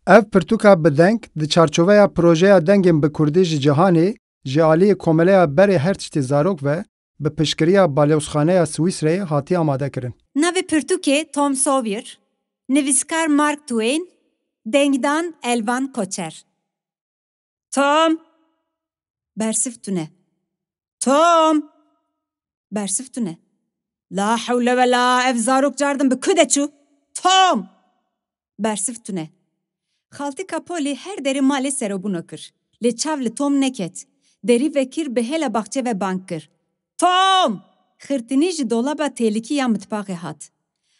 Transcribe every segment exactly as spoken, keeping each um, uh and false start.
Ev pirtûka bi deng di çarçoveya projeya Dengên bi Kurdî ji Cîhanê ji aliyê Komeleya Berê Her Tiştê Zarok ve bi piştgiriya Balozxaneya Swîsreyê hatiye amade kirin. Navê pirtûkê Tom Sawyer, nivîskar Mark Twain, dengdan Elvan Koçer. Tom! Bersiv tune. Tom! Bersiv tune. La hewle we la, ev zarok cardin bi ku de çû? Tom! Bersiv tune. Xaltika Polî her derê malê serobûno kir. Lê çav li Tom neket. Derî vekir, bi hêla baxçe ve bang kir. Tom! Xirtinî ji dolaba têlikî ya mitbaxê hat.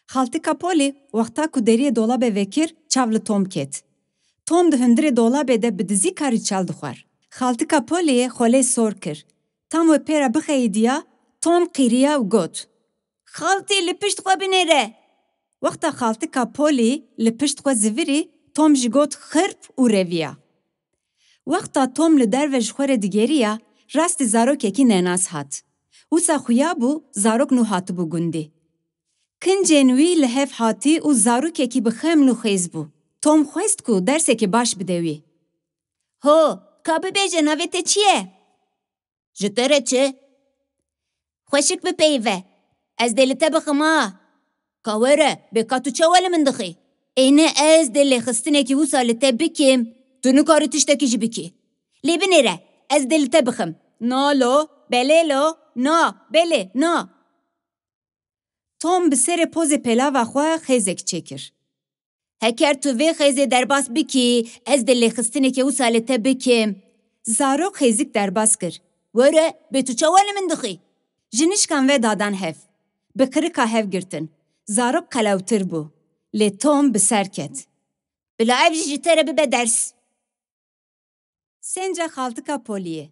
Xaltika Polî wexta ku deriyê dolabê vekir, çav li Tom ket. Tom di hundirê dolabê de bi dizî karî çal dixwar. Xaltika Poliyê xwelê sor kir. Tam wê pê re bixeyidiya, Tom qîriya û got, "Xaltî, li pişt xwe binêre!" Wexta xaltika Polî li pişt xwe zivirî, Tom jî got, "Xirp!" û reviya. Wexta Tom li derve ji xwe re digeriya, rastî zarokekî nenas hat. Wisa xuya bû, zarok nû hatibû gundî. Kincên wî li hev hatî û zarokekî bi xem nû xêz bû. Tom xwest ku dersekê baş bide wî. "Ho, ka bibêje, navê te çi ye?" "Ji te re çi?" "Xweşik bipeyive. Ez dê li te bixim ha." "Ka were, bê ka tu çawa li min dixî?" "Ê ne, ez dê lêxistinekî wisa li te bikim. Tu nikarî tiştekî jî bikî. Lê binêre, ez dê li te bixim." "Na lo, belê lo, na, belê, na." Tom bi serê pozê pêlava xwe xêzek çêkir. "Heker tu vê xêzê derbas bikî, ez dê lêxistinekê wisa li te bikim." Zarok xêzik derbas kir. "Were, bê tu çawa li min dixî?" Ji nişkan ve dadan hev. Bi qirika hev girtin. Zarok qelewtir bû. Lê Tom bi ser ket. "Bila ev jî ji te re bibe ders." Senca xaltika Poliyê.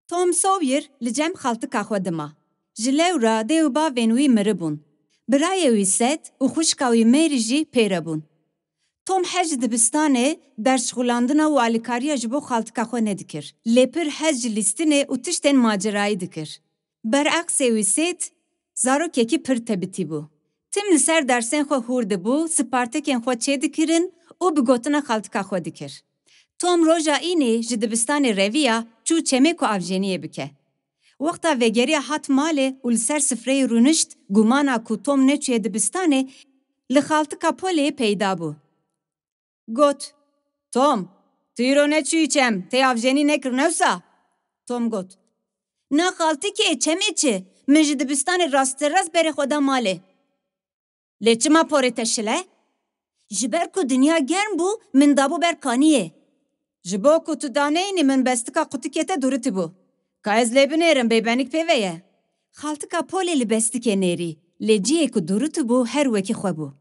Tom Sawyer li cem xaltika xwe dima. Ji lewra dê û bavên wî miribûn. Birayê wî Seth û xwişka wî Mary jî pê re bûn. Tom her ji dibistanê dersxulandina û alîkariya ji bo xaltika xwe nedikir. Lê pir hez ji lîstinê û tiştên macerayî dikir. Bereqsê wî Seth zarokekî pir tebitî bû. Tim li ser dersên xwe hûr dibû, spartekên xwe çêdikirin û bi gotina xaltika xwe dikir. Tom roja înê ji dibistanê reviya, çû çemê ku avjeniyê bike. Wexta vegeriya hat malê û li ser sifreyê rûnişt, gumana ku Tom neçûye dibistanê, li xaltika Poliyê peyda bû. Got, "Tom, tu îro neçûyî çem, tê avjenî nekir, ne wisa?" Tom got, "Na xaltikê, çemê çi? Min ji dibistanê rasterast berê xwe da malê." "Lê çima porê te şil e?" "Ji ber ku dinya germ bû, min dabû ber kaniyê." "Ji bo ku tu daneyînî, min bestika qutikê te dûritibû. Ka ez lê binêrim, bêbenik pê ve ye." Xaltika Polê li bestikê nêrî, lê cihê ku dûritibû her wekî xwe bû.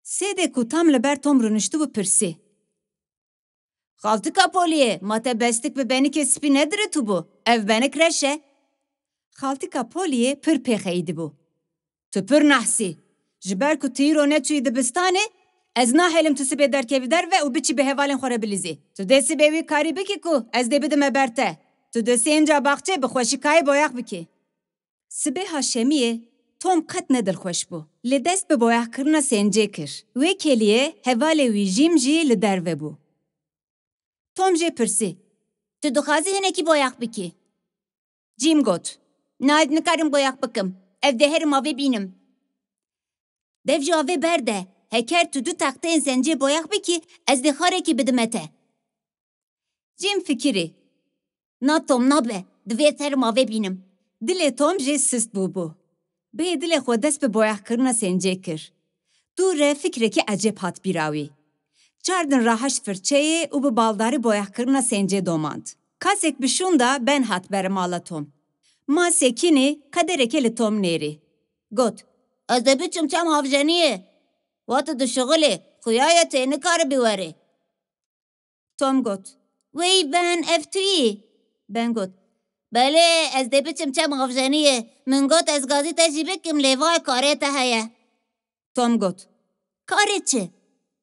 Sêdê ku tam li ber Tom rûniştibû pirsî, "Xaltika Poliyê, ma te bestik bi benikê spî nediritibû? Ev benik reş e." Xaltika Poliyê pir pê xeyidibû. "Tu pir nehsî. Ji ber ku tu îro neçûyî dibistanê, ez nahêlim tu sibê derkevî derve û biçî bi hevalên xwe re bilîzî. Tu dê sibê wî karî bikî ku ez dê bidime ber te. Tu dê sênca baxçê bi xweşikayê boyax bikî." Sibeha şemiyê Tom qet ne dilxweş bû. Lê dest bi boyaxkirina sêncê kir. Wê keliyê hevalê wî Jim jî li derve bû. Tom jê pirsî, "Tu dixwazî hinekî boyax bikî?" Jim got, "Na, ez nikarim boyax bikim. Ev dê herim avê bînim." "Dev ji avê berde. Heker tu du texteyên sêncê boyax bikî, ez dê xarekî bidime te." Jim fikirî, "Na Tom, nabe, divê ez herim avê bînim." Dilê Tom jê sist bûbû. Bê dilê xwe dest bi boyaxkirina sêncê kir. Dû re fikrekî ecêb hat bîra wî. Çar din rahaşt firçeyê û bi baldarî boyaxkirina sêncê domand. Kasek bi şûn da ben hat ber mala Tom. Ma sekinî qederekê li Tom nêrî. Got, "Ez dê biçim çem avjeniyê. Wa tu dişixilî, xuya ye tê nikaribî werî." Tom got, "Wey ben, ev tu yî?" Ben got, "Belê, ez dê biçim çem avjeniyê. Min got ez gazî te jî bikim, lê vay karê te heye." Tom got, "Karê çi?"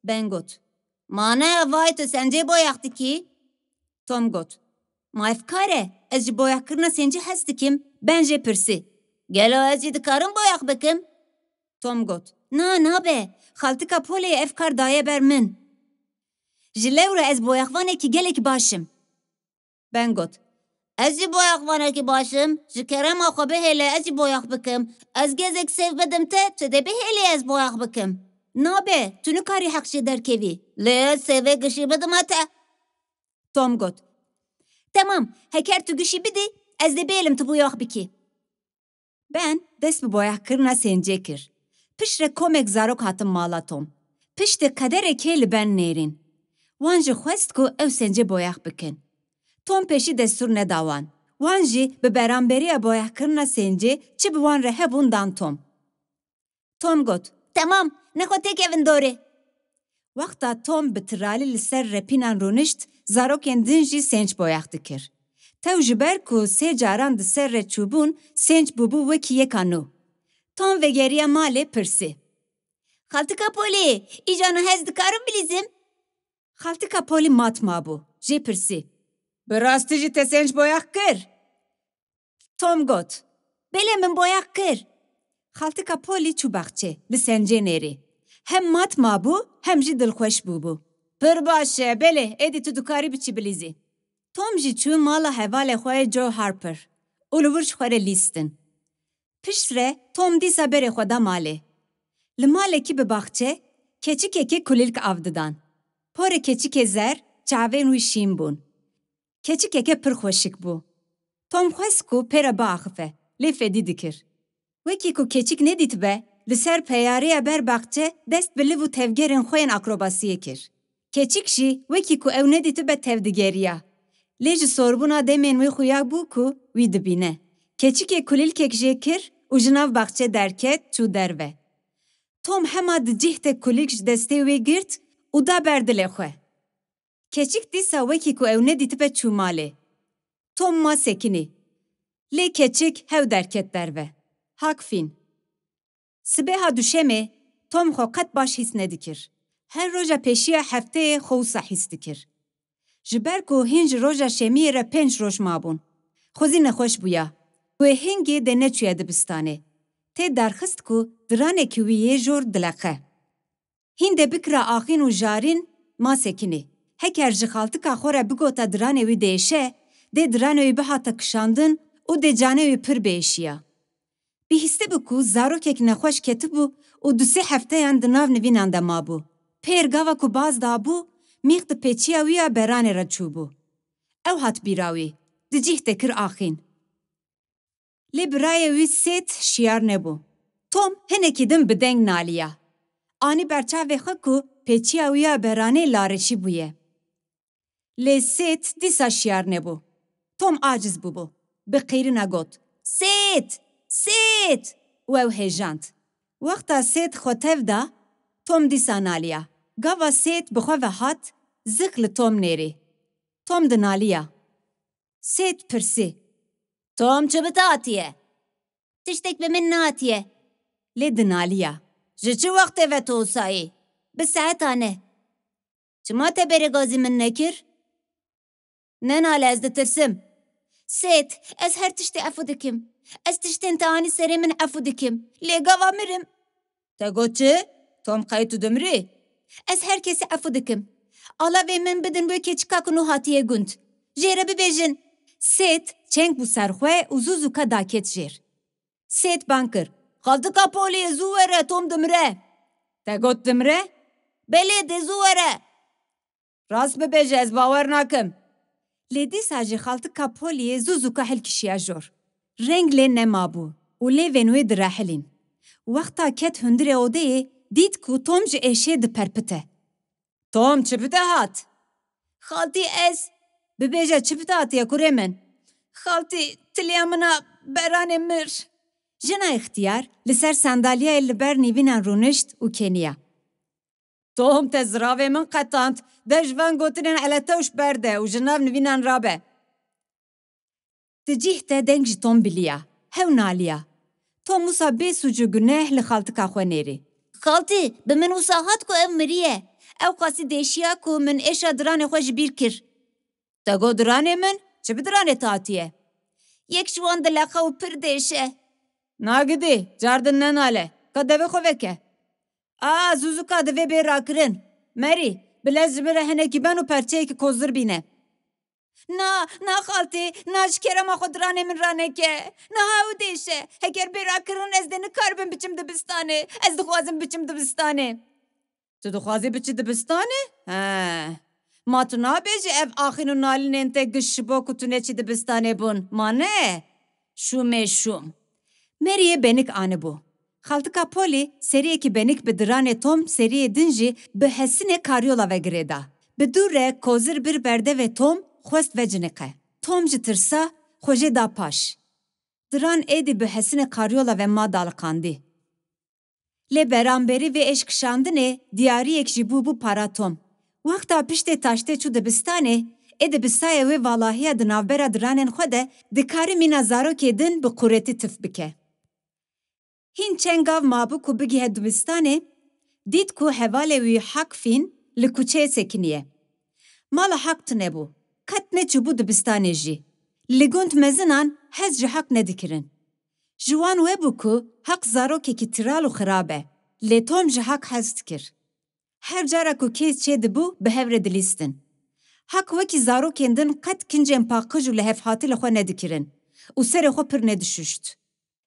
Ben got, "Ma ne vay tu sêncê boyax dikî?" Tom got, "Ma ev kar e, ez ji boyaxkirina sêncê hez dikim." Ben jê pirsî, "Gelo ez jî dikarim boyax bikim?" Tom got, Na, nabe. Xaltika Polê ev kar daye ber min. Ji lewra ez boyaxvanekî gelekî baş im. Ben got, Ez jî boyaxvanekî baş im. Ji kerema xwe bihêle ez jî boyax bikim. Ez gezek sêv bidim te, tu dê bihêlî ez boyax bikim. Nabe, tu nikarî heq jê derkevî. Lê ez sêvê gişî bidime te. Tom got, Temam, heker tu gişî bidî, ez dê bêlim tu boyax bikî. Ben dest bi boyaxkirina sêncê kir. Piştre komek zarok hatin mala Tom. Piştî qederekê li ben nêrîn. Wan jî xwest ku ew sêncê boyax bikin. Tom pêşî destûr neda wan. Wan jî bi beramberiya boyaxkirina sêncê çi bi wan re hebûn dan Tom. Tom got, Temam, nexwe têkevin dorê. Wexta Tom bi tiralî li ser repînan rûnişt, zarokên din jî sênc boyax dikir. Tew ji ber ku sê caran di ser re çûbûn, sênc bûbû wekî yeka nû. Tom vegeriya malê pirsî, Xaltika Polî, îca niha ez dikarim bilîzim? Xaltika Polî mat mabû, jê pirsî, Bi rastî jî te sênc boyax kir? Tom got, Belê, min boyax kir. Xaltika Polî çû baxçê, li sencê nêrî. Hem mat mabû, hem jî dilxweş bûbû. Pir baş e, belê, êdî tu dikarî biçî bilîzî. Tom jî çû mala hevalê xwe yê Joe Harper û li wir ji xwe re lîstin. Piştre Tom dîsa berê xwe da malê. Li malekî bi baxçe, keçikekê kulîlk av didan. Porê keçikê zer, çavên wî şîn bûn. Keçikeke pir xweşik bû. Tom xwest ku pê re biaxife, lê fedî dikir. Wekî ku keçik nedîtibe, li ser peyarêya ber baxçe dest bi liv û tevgerên xwe yên akrobasiyê kir. Keçik jî wekî ku ew nedîtibe tev digeriya. Lê ji sorbûna demên wî xuya bû ku wî dibîne. Keçikê kulîlkek jê kir û ji nav baxçe derket, çû derve. Tom hema di cih de kulîlk ji destê wê girt û da ber dilê xwe. Keçik dîsa wekî ku ew nedîtibe çû malê. Tom ma sekinî. Lê keçik hew derket derve. Hak fîn. Sibêha duşemê Tom xwe qet baş hîs nedikir. Her roja pêşiya hefteyê xwe wisa hîs dikir. Ji ber ku hîn ji roja şemiyê re pênc roj mabûn. Xwezî nexweş bûya. Wê hingê dê neçûya dibistanê. Tê derxist ku diranekî wî yê jor dileqe. Hîn dê bikira axîn û jarîn ma sekinê. Heker ji xaltika xwe re bigota diranê wî diêşe, dê diranê wî bihata kişandin û dê canê wî pir biêşiya. Bihîstibû ku zarokek nexweş ketibû û du sê hefteyan di nav nivînan de mabû. Pêr gava ku baz dabû, mîx di pêçiya wî ya beranê re çûbû. Ew hat bîra wî, di cih de kir axîn. Lê birayê wî Sêt şiyar nebû. Tom hinekî din bi deng naliya. Anî ber çavê xwe ku pêçiya wî ya beranê lareşî bûye. Lê Sêt dîsa şiyar nebû. Tom aciz bûbû. Bi qîrina got, Sêt! Sêt! Û ew hêjand. Wexta Sêt xwe tev da, Tom dîsa naliya. Gava Sêt bi xwe ve hat, zix li Tom nêrî. Tom dinaliya. Sêt pirsî, Tom çi bi te hatiye? Tiştek bi min nehatiye. Lê dinaliya. Ji çi wextê ve tu wisa yî? Bi saeta ne. Çima te berê gazî min nekir? Nenale, ez ditirsim. Sêt, ez her tiştê efû dikim. Ez tiştên te anî serê min efû dikim. Lê gava mirim. Te got çi? Tom, qey tu dimirî? Ez her kesî efû dikim. Alavê min bidin wê keçika ku nû hatiye gund. Jê re bibêjin. Sêt çeng bû ser xwe û zû zûka daket jêr. Sêt bang kir. Xaltika Poliyê, zû were, Tom dimire. Te got dimire? Belê, dê zû were. Rast bibêje, ez bawer nakim. Lê dîsa jî xaltika Poliyê zû zûka hilkişiya jor. Reng lê nemabû û lêvên wê direhilîn. Wexta ket hundirê odeyê, dît ku Tom ji êşê diperpite. Tom, çi bi te hat? Xaltî, ez. Bibêje, çi bi te hatiye kurê min? Xaltî, tiliya min a beranê mir. Jina îxtiyar li ser sandalyayê li ber nîvînan rûnişt û keniya. Tom, te ziravê min qetand. De ji van gotinên eletewş berde û ji nav nivînan rabe. Di cih de deng ji Tom biliya. Hew naliya. Tom wisa bê sûc û guneh li xaltika xwe nêrî. Xaltî, bi min wisa hat ku ev miriye. Ew qasî dêşiya ku min êşa diranê xwe ji bîr kir. Te got diranê min? Çi bi diranê te hatiye? Yek ji wan dileqe û pir dêşe. Nagidî, cardin nenale. Ka devê xwe veke. A, zûzûka divê bê rakirin. Merî, bi lez ji min re hinekî ben û perçeyekî kozir bîne. Na, na xaltê, na ji kerema xwe diranê min raneke. Niha ew dêş e. Heger bê rakirin ez dê nikaribim biçim dibistanê. Ez dixwazim biçim dibistanê. Tu dixwazî biçî dibistanê? He. Ma tu nabêjî ev axîn û nalînên te giş ji bo ku tu neçî dibistanê bûn, ma ne? Şûmê şûm. Meriyê benik anibû. Xaltika Polî seriyekî benik bi diranê Tom, seriyê din jî bi hesinê karyola ve girê da. Bi dû re kozir bir berdevê Tom, xwest veciniqe. Tom ji tirsa xwe jê da paş. Diran êdî bi hesinê karyola ve ma daliqandî. Lê beramberî vê êşkişandinê diyariyek jî bûbû para Tom. Wexta piştê taştê çû dibistanê, êdî bi sayê wê valahiya di navbera diranên xwe de dikarî mîna zarokê din bi qûretî tif bike. Hîn çend gav mabû ku bigihe dibistanê, dît ku hevalê wî Hakfîn li kuçeyê sekiniye. Mala Hak tune bû, qet neçûbû dibistanê jî. Li gund mezinan hez ji Hak nedikirin. Ji wan webû ku Hak zarokekî tiral û xirab e, lê Tom ji Hak hez dikir. Her cara ku kêz çêdibû, bi hev re dilîstin. Hak wekî zarokên din qet kincên paqij û lihevhatî li xwe nedikirin û serê xwe pir nedişuşt.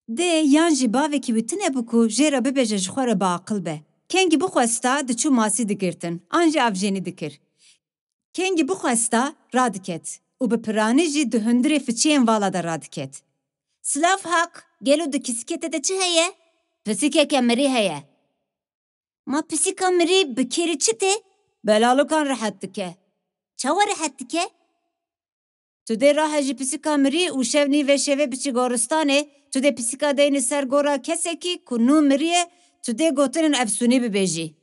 Dê yan jî bavekî wî tune bû ku jê re bibêje ji xwe re biaqil be. Kengî bixwesta diçû masî digirtin an jî avjênî dikir. Kengî bixwesta radiket û bi piranî jî di hundirê fiçiyên vala de radiket. Silav Hak, gelo di kîsikê te de çi heye? Pisikeke mirî heye. Ma pisîka mirî bi kêrî çi tê? Belalokan rehet dike. Çawa rehet dike? Tu dê rahejî pisîka mirî û şev nîvê şevê biçî goristanê, tu dê pisîka deynî ser gora kesekî ku nû miriye, tu dê gotinên efsûnî bibêjî.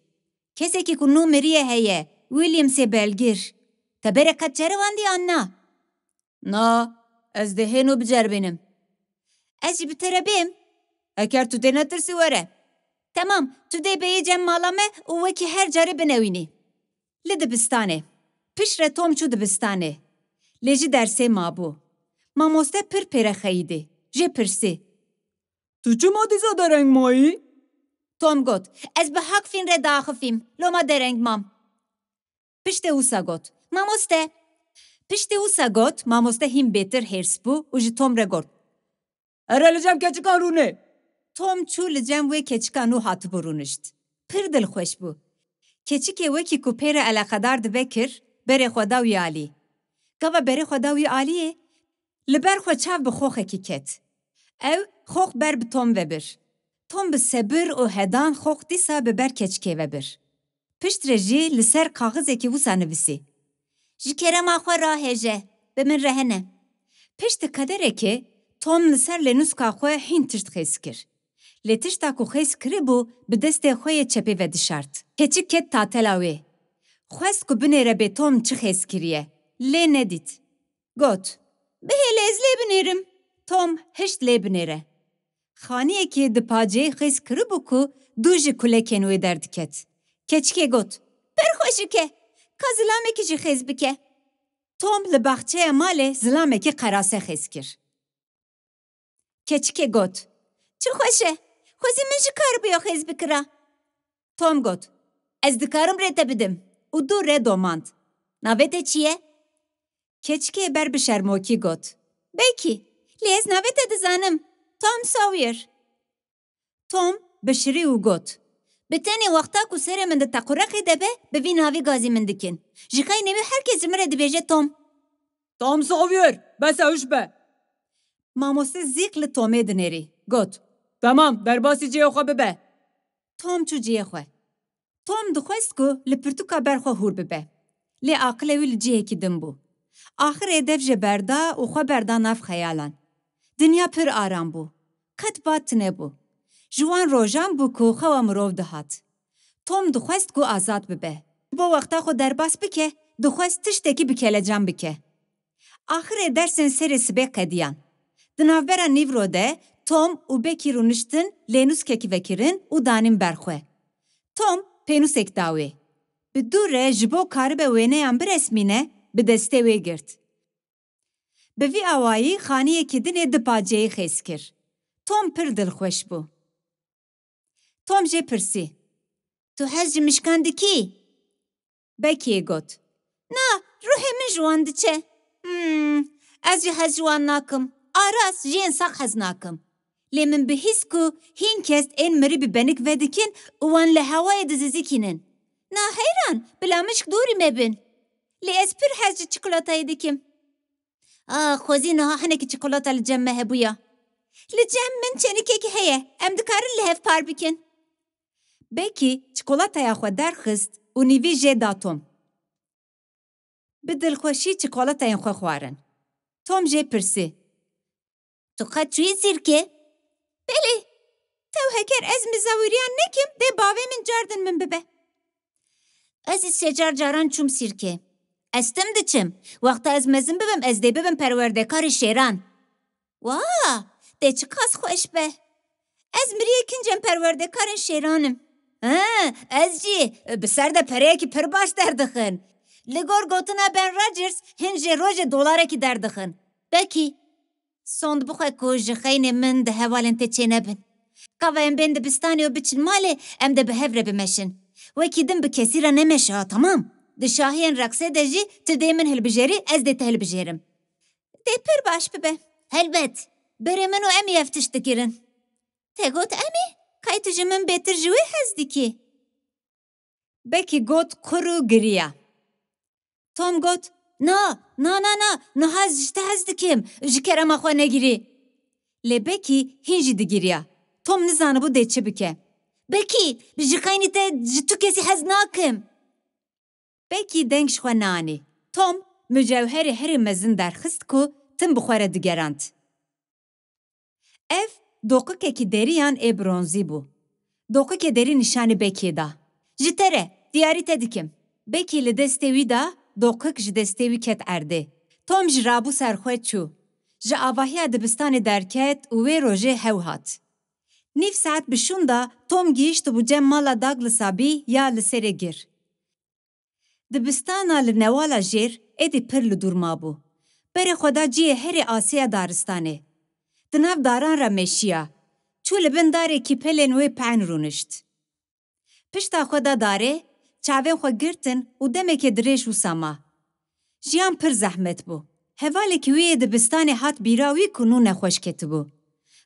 Kesekî ku nû miriye heye, Williamsê belgir. Te berê qet ceribandî an na? Na, ez dê hê nû biceribînim. Ez jî bi te re bêm. Eger tu dê netirsî were. Temam, tu dê bêyî cem mala me û wekî her carê binewînî. Li dibistanê. Piştre Tom çû dibistanê. Lê ji dersê mabû. Mamoste pir pê re xeyidî. Jê pirsî. Tu çima dîsa dereng mayî? Tom got, ez bi Hakfîn re diaxifîm. Loma dereng mam. Piştê wisa got, mamoste. Piştê wisa got, mamoste hîn bêtir hêrs bû û ji Tom re got. Here li cem keçikan rûnê. Tom çû li cem wê keçikan û hatibû rûnişt. Pir dilxweş bû. Keçikê wekî ku pê re eleqedar dibe kir, berê xwe da wî alî. Gava berê xwe da wî aliyê, li ber xwe çav bi xoxekî ket. Ew xox ber bi Tom ve bir. Tom bi sebir û hedan xox dîsa bi ber keçikê ve bir. Piştre jî li ser kaxizekî wisa nivisî. Ji kerema xwe rahêje, bi min re hene. Pişt qederekê Tom li ser lênûska xwe hîn tişt xêz kir. Lê tişta ku xêz kiribû, bi destê xwe yê çepê ve dişart. Keçik ket tatela wê. Xwest ku binêre bê Tom çi xêz kiriye, lê nedît. Got, bihêle ez lê binêrim. Tom hişt lê binêre. Xaniyekî di paceyê xêz kiribû ku dû ji kulekên wê derdiket. Keçikê got, pir xweşik e. Ka zilamekî jî xêz bike. Tom li baxçeya malê zilamekî qerase xêz kir. Keçikê got, çi xweş e. Xwezî min jî karibiya xêz bikira. Tom got, ez dikarim rê te bidim û dû re domand. Navê te çi ye? Keçikê ber bi şermokî got, belkî, lê ez navê te dizanim. Tom Sawyer. Tom bişirî û got, bi tenê wexta ku serê min di tequreqê de be, bi vî navî gazî min dikin. Ji xeynê wî her kes ji min re dibêje Tom. Tom Sawyer, bes e, hiş be. Mamoste zîq li Tomê dinêrî. Got, temam, derbasî cihê xwe bibe. Tom çû cihê xwe. Tom dixwest ku li pirtûka ber xwe hûr bibe. Lê aqilê wî li cihekî din bû. Axirê dev jê berda û xwe berda nav xeyalan. Dinya pir aram bû. Qet bad tune bû. Ji wan rojan bû ku xewa mirov dihat. Tom dixwest ku azad bibe. Ji bo wexta xwe derbas bike, dixwest tiştekî bi kelecan bike. Axirê dersên serê sibê qediyan. Di navbera nîvro de Tom û Becky rûniştin, lênûskekî vekirin û danîn ber xwe. Tom pênûsek da wê. Bi dû re ji bo karibe wêneyan biresmîne, bi destê wê girt. Bi vî awayî xaniyekî din ê di paceyê xêz kir. Tom pir dilxweş bû. Tom jê pirsî, Tu hez ji mişkan dikî? Bekiyê got, Na, ruhê min ji wan diçe. Hmm, ez jî hez ji wan nakim. Aras, ji yên sax hez nakim. Lê min bihîst ku hîn kes ên mirî bi benik vedikin û wan li hewayê dizizikînin. Na heyran, bila mişk dûrî me bin. Lê ez pir hez ji çikolatayê dikim. Ah, xwezî niha hinekî çikolata li cem me hebûya. Li cem min çenikekî heye, em dikarin li hev par bikin. Bekî çikolataya xwe derxist û nîvî jê da Tom. Bi dilxweşî çikolatayên xwe xwarin. Tom jê pirsî, Tu qet çûyî sîrkê? Belê. Tew heger ez mizewiriyan nekim, dê bavê min cardin min bibe. Ez ê sê car caran çûm sîrkê. Ez tim diçim. Wexta ez mezin bibim, ez dê bibim perwerdekarê şêran. Wa, dê çiqas xweş be. Ez miriyê kincên perwerdekarên şêran im. He, ez jî, bi ser de pereyekî pir baş derdixin. Li gor gotina Ben Rogers, hin jê rojê dolarekî derdixin. Bekî, sond bixwe ku ji xeynê min di hevalên te çênebin. Gava em bên dibistanê û biçin malê, em dê bi hev re bimeşin. Wekî din bi kesî re nemeşe ha, temam? Di şahiyên reqsê de jî tu dê min hilbijêrî, ez dê te hilbijêrim. Dê pir baş bibe. Helbet. Berê min û em ê ev tişt dikirin. Te got em ê? Kay tu ji min bêtir ji wê hez dikî? Bekî got qur û giriya. Tom got, Na, na, na, na, niha ez ji te hez dikim, ji kerema xwe negirî. Lê Bekî hîn jî digiriya. Tom nizanibû dê çi bike. Bekî, ji xeynî te ji tu kesî hez nakim. Bekî deng ji xwe neanî. Tom mucewherê herî mezin derxist ku tim bi xwe re digerand. Ev doqikekî derî yan ê bronzî bû. Doqikê derî nîşanî Bekiyê da. Ji te re, diyarî te dikim. Bekî li destê wî da, doqik ji destê wî ket erdê. Tom jî rabû ser xwe çû. Ji avahiya dibistanê derket û wê rojê hew hat. Nîv saet bi şûn da Tom gihîştibû cem mala Douglasa bî ya li serê gir. Dibistana li newala jêr êdî pir li dûr mabû. Berê xwe da cihê herê asê ya daristanê. Di nav daran re meşiya. Çû li bin darê kîpelên wê peyn rûnişt. Pişta xwe da darê, çavên xwe girtin û demekê dirêj wisa ma. Jiyan pir zehmet bû. Hevalekî wî yê dibistanê hat bîra wî ku nû nexweş ketibû.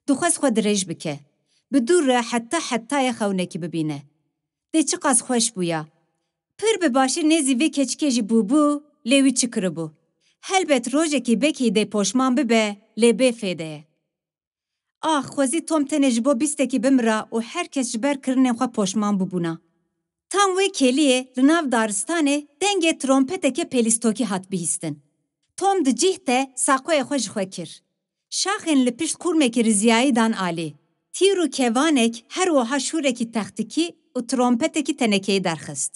Dixwest xwe dirêj bike. Bi dûr re heta hetayê xewnekî bibîne. Dê çiqas xweş bûya. Pir bi başî nêzî vê keçikê jî bûbû, lê wî çi kiribû? Helbet rojekî Bekî dê poşman bibe, lê bê fêde ye. Ax, xwezî Tom tenê ji bo bîstekî bimira û her kes ji ber kirinên xwe poşman bibûna. Tam wê kêliyê li nav daristanê dengê trompeteke pêlîstokî hat bihîstin. Tom di cih de saqoyê xwe ji xwe kir. Şaxên li pişt qûrmekî riziyayî dan alî. Tîr û kevanek her wiha şûrekî textikî û trompetekî tenekeyî derxist.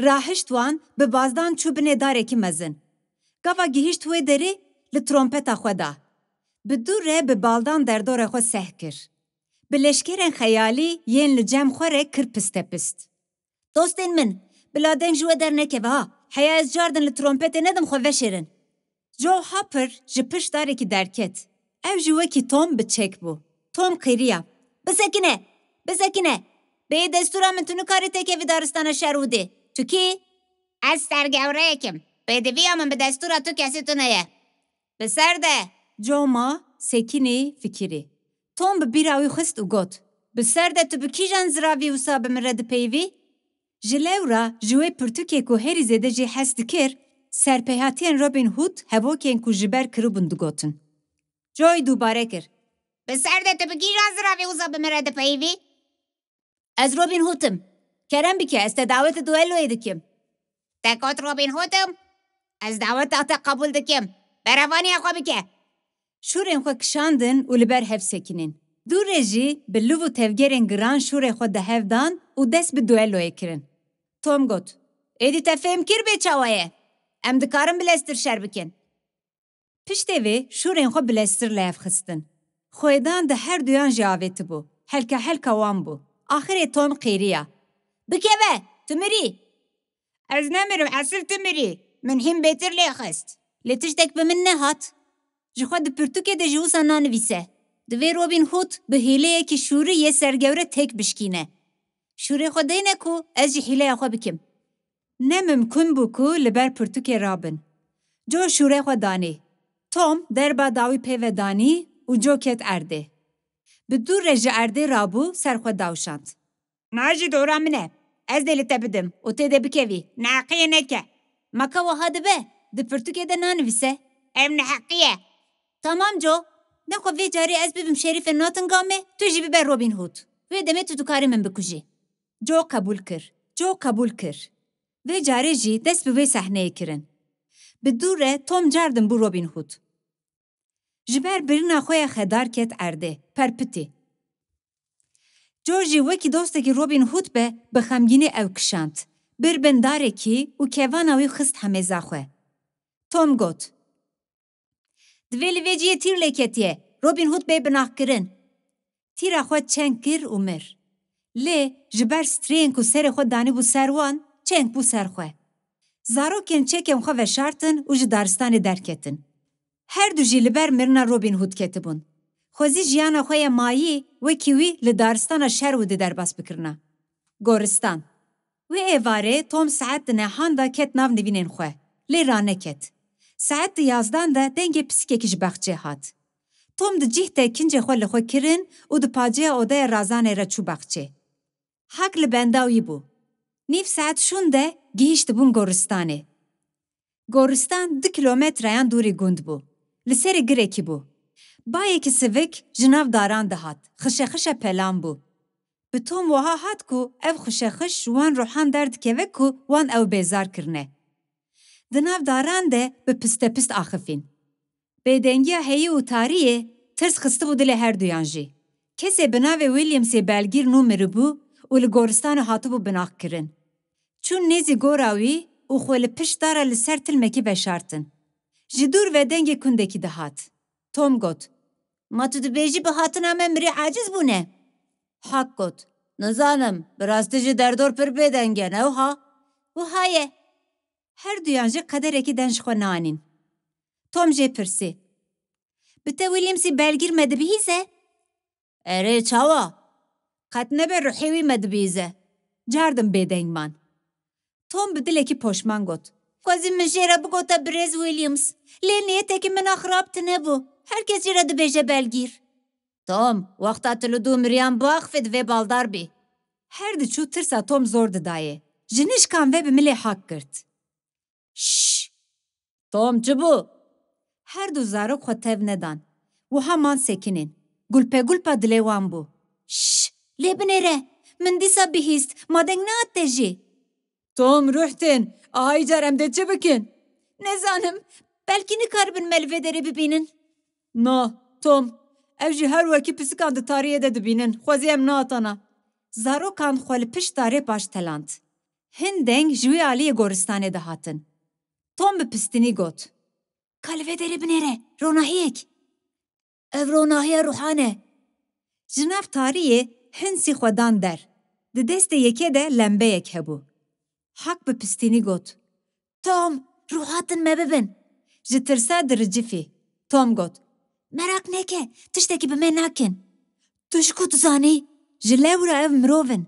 Rahişt wan, bi bazdan çû binê darekî mezin. Gava gihîşt wê derê, li trompeta xwe da. Bi dû re bi baldan derdora xwe seh kir. Bi leşkerên xeyalî yên li cem xwe re kir pistepist. Dostên min, bila deng ji we dernekeve ha. Heya ez cardin li trompetê nedim xwe veşêrin. Joe Hopper ji pişt darekî derket. Ew jî wekî Tom bi çek bû. Tom qîriya. Bisekine! Bisekine! Bêyî destûra min tu nikarî têkevî daristana Sherwoodê. Tu kî? Ez sergewreyek im. Pêdiviya min bi destûra tu kesî tune ye. Bi ser de! Joe ma, sekinî, fikirî. Tom bi bîra wî xist û got, Bi ser de tu bi kîjan ziravî wisa bi min re dipeyivî? Ji lewra ji wê pirtûkê ku herî zêde jê hez dikir, serpêhatiyên Robin Hood hevokên ku ji ber kiribûn digotin. Joy dubare kir. Bi ser de tu bi kîjan ziravî wisa bi min re dipeyivî? Ez Robin Hood im. Kerem bike, ez te dawetê dueloyê dikim. Te got Robin Hood im? Ez daweta te qebûl dikim. Berevaniya xwe bike. Şûrên xwe kişandin û li ber hev sekinîn. Dû re jî bi liv û tevgerên giran şûrê xwe di hev dan û dest bi dueloyê kirin. Tom got, Êdî te fêm kir bê çawa ye? Em dikarin bi lestir şer bikin. Piştê vê şûrên xwe bi lestir li hev xistin. Xwêdan di her duyan jî avêtibû. Helkehelka wan bû. Axirê Tom qêriya. Bikeve! Tu mirî! Ez nemirim, esil tu mirî. Min hîn bêtir lê xist. Lê tiştek bi min nehat. Ji xwe di pirtûkê de jî wisa nanivîse. Divê Robin Hood bi hîleyekî şûrî yê sergewre têk bişkîne. Şûrê xwe deyne ku ez jî hîleya xwe bikim. Ne mimkun bû ku li ber pirtûkê rabin. Joe şûrê xwe danî. Tom derba dawî pê ve danî û Joe ket erdê. Bi dû re ji erdê rabû ser xwe dawşand. Niha jî dora min e. Ez dê li te bidim û tê de bikevî. Neheqiyê neke. Ma ka wiha dibe, di pirtûkê de nanivîse. Ev neheqî ye. Tamam Joe. Nexwe vê carê ez bibim şerîfê Nottinghamê, tu jî bibe Robin Hood. Wê demê tu dikarî min bikujî. Joe qebûl kir. Joe qebûl kir. Vê carê jî dest bi wê sehneyê kirin. Bi dû re Tom cardin bû Robin Hood. Ji ber birina xwe ya xedar ket erdê, perpitî. Joe jî wekî dostekî Robin Hood be, bi xemgînî ew kişand. Bir bin darekî û kevana wî xist hemêza xwe. Tom got, Divê li vê cihê tîr lê ketiye, Robin Hood bê binaxkirin. Tîra xwe çeng kir û mir. Lê ji ber striyên ku serê xwe danîbû ser wan, çeng bû ser xwe. Zarokên çekên xwe veşartin û ji daristanê derketin. Her du jî li ber mirina Robin Hood ketibûn. Xwezî jiyana xwe ya mayî wekî wî li daristana Sherwoodê derbas bikirina. Goristan. Wê êvarê Tom saet di nehan de ket nav nivînên xwe, lê raneket. Saet di yazdan de dengê pisikekî ji baxçê hat. Tom di cih de kincê xwe li xwe kirin û di paceya odeya razanê re çû baxçê. Hak li benda wî bû. Nîv saet şûn de gihîştibûn goristanê. Goristan du kilometreyan dûrî gund bû. Li serê girekî bû. Bayekî sivik ji nav daran dihat, xişexişe pelan bû. Bi Tom wiha hat ku ev xişexiş ji wan ruhan derdikeve ku wan ew bêzar kirine. Di nav daran de bi pistepist axifîn. Bêdengiya heyî û tariyê tirs xistibû dilê her duyan jî. Kesê bi navê Williamsê belgîr nû miribû û li goristanê hatibû binaxkirin. Çûn nêzî gora wî û xwe li pişt dara li ser tilmekî veşartin. Ji dûr ve dengê kundekî dihat. Tom got, Ma tu dibêjî bi hatina me mirî aciz bûne? Hak got, Nizanim, bi rastî jî derdor pir bêdeng e, ne wiha? Wiha ye. Her duyan jî qederekî den ji xwe nanîn. Tom jê pirsî, Bi te Williamsî belgîr me dibihîze? Erê, çawa? Qet nebe ruhê wî me dibihîze. Cardin bêdeng man. Tom bi dilekî poşman got, Xwezî min jê re bigota birêz Williams. Lê niyetekî min a xirab tune bû. Her kes jê re dibêje belgîr. Tom, wexta tu li dû miriyan biaxifê divê baldar bî. Her diçû tirsa Tom zor didayê. Ji nişkan ve bi milê hak girt. Şş! Tom çi bû? Her du zarok xwe tev nedan. Wiha man sekinên. Gulpegulpa dilê wan bû. Şş! Lê binêre! Min dîsa bihîst, ma deng nehat te jî? Tom, ruh tên, aha îcar em dê çi bikin? Nizanim, belkî nikaribin me li vê derê bibînin. Na, Tom, ev jî her wekî pisikan di tariyê de dibînin, xwezî em nehatana. Zarokan xwe li pişt tarê paşteland. Hin deng ji wî aliyê goristanê dihatin. Tom bi pistinî got, Ka li vê derê binêre, ronahiyek. Ev ronahiya ruhan e. Ji nav tariyê hin sî xwe dan der. Di destê yekê de lembeyek hebû. Hak bi pistinî got, Tom, ruh hatin me bibin. Ji tirsa diricifî. Tom got, Meraq neke, tiştekî bi me nakin. Tu ji ku dizanî? Ji lewra ev mirov in.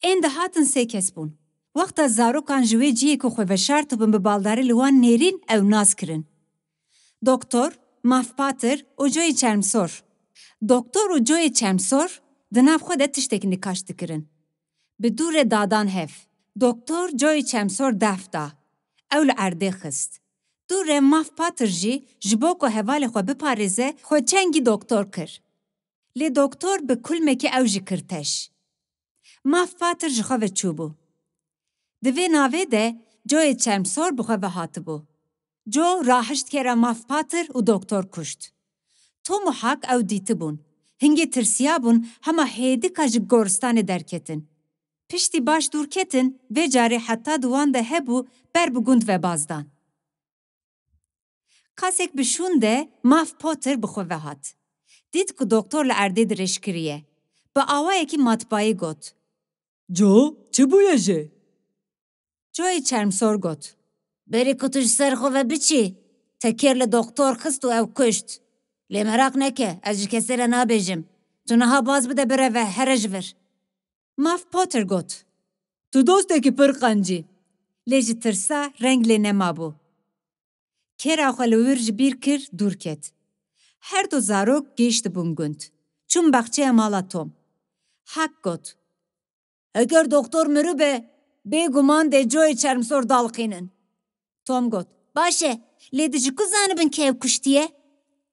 Ên dihatin sê kes bûn. Wexta zarokan ji wê cihê ku xwe veşartibûn bi baldarî li wan nêrîn, ew nas kirin. Doktor, Maf Pater û Joey Çermsor. Doktor û Joey Çermsor di nav xwe de tiştek nikaş dikirin. Bi dû re dadan hev. Doktor Joey Çermsor def da. Ew li erdê xist. Dû re Maf Pater jî ji bo ku hevalê xwe biparêze, xwe çengî doktor kir. Lê doktor bi kulmekî ew jî kir teş. Maf Pater ji xwe ve çûbû. Di vê navê de Joey Çermsor bi xwe ve hatibû. Joe rahişt kera Maf Pater û doktor kuşt. Tom û Hak ew dîtibûn. Hingê tirsiyabûn, hema hêdika ji goristanê derketin. Piştî baş dûr ketin, vê carê heta di wan de hebû, ber bi gund ve baz dan. Qasek bi şûn de Maf Potter bi xwe ve hat. Dît ku doktor li erdê dirêj kiriye. Bi awayekî matbayî got, Joe, çi bûye jê? Joey Çermsor got, Berî ku tu ji ser xwe ve biçî, te kêr li doktor xist û ew kuşt. Lê meraq neke, ez ji kesê re nabêjim. Tu niha baz bide bireve, here ji vir. Maf Potter got, "Tu dostekî pir qenc î." Lê ji tirsa reng lê nemabû. Kêra xwe li wir ji bîr kir, dûr ket. Her du zarok gihîştibûn gund. Çûn baxçeya mala Tom. Huck got, "Heger doktor miribe, bêguman dê coyê çermsor daliqînin." Tom got, "Baş e, lê di ji ku zanibin kê ew kuştiye?"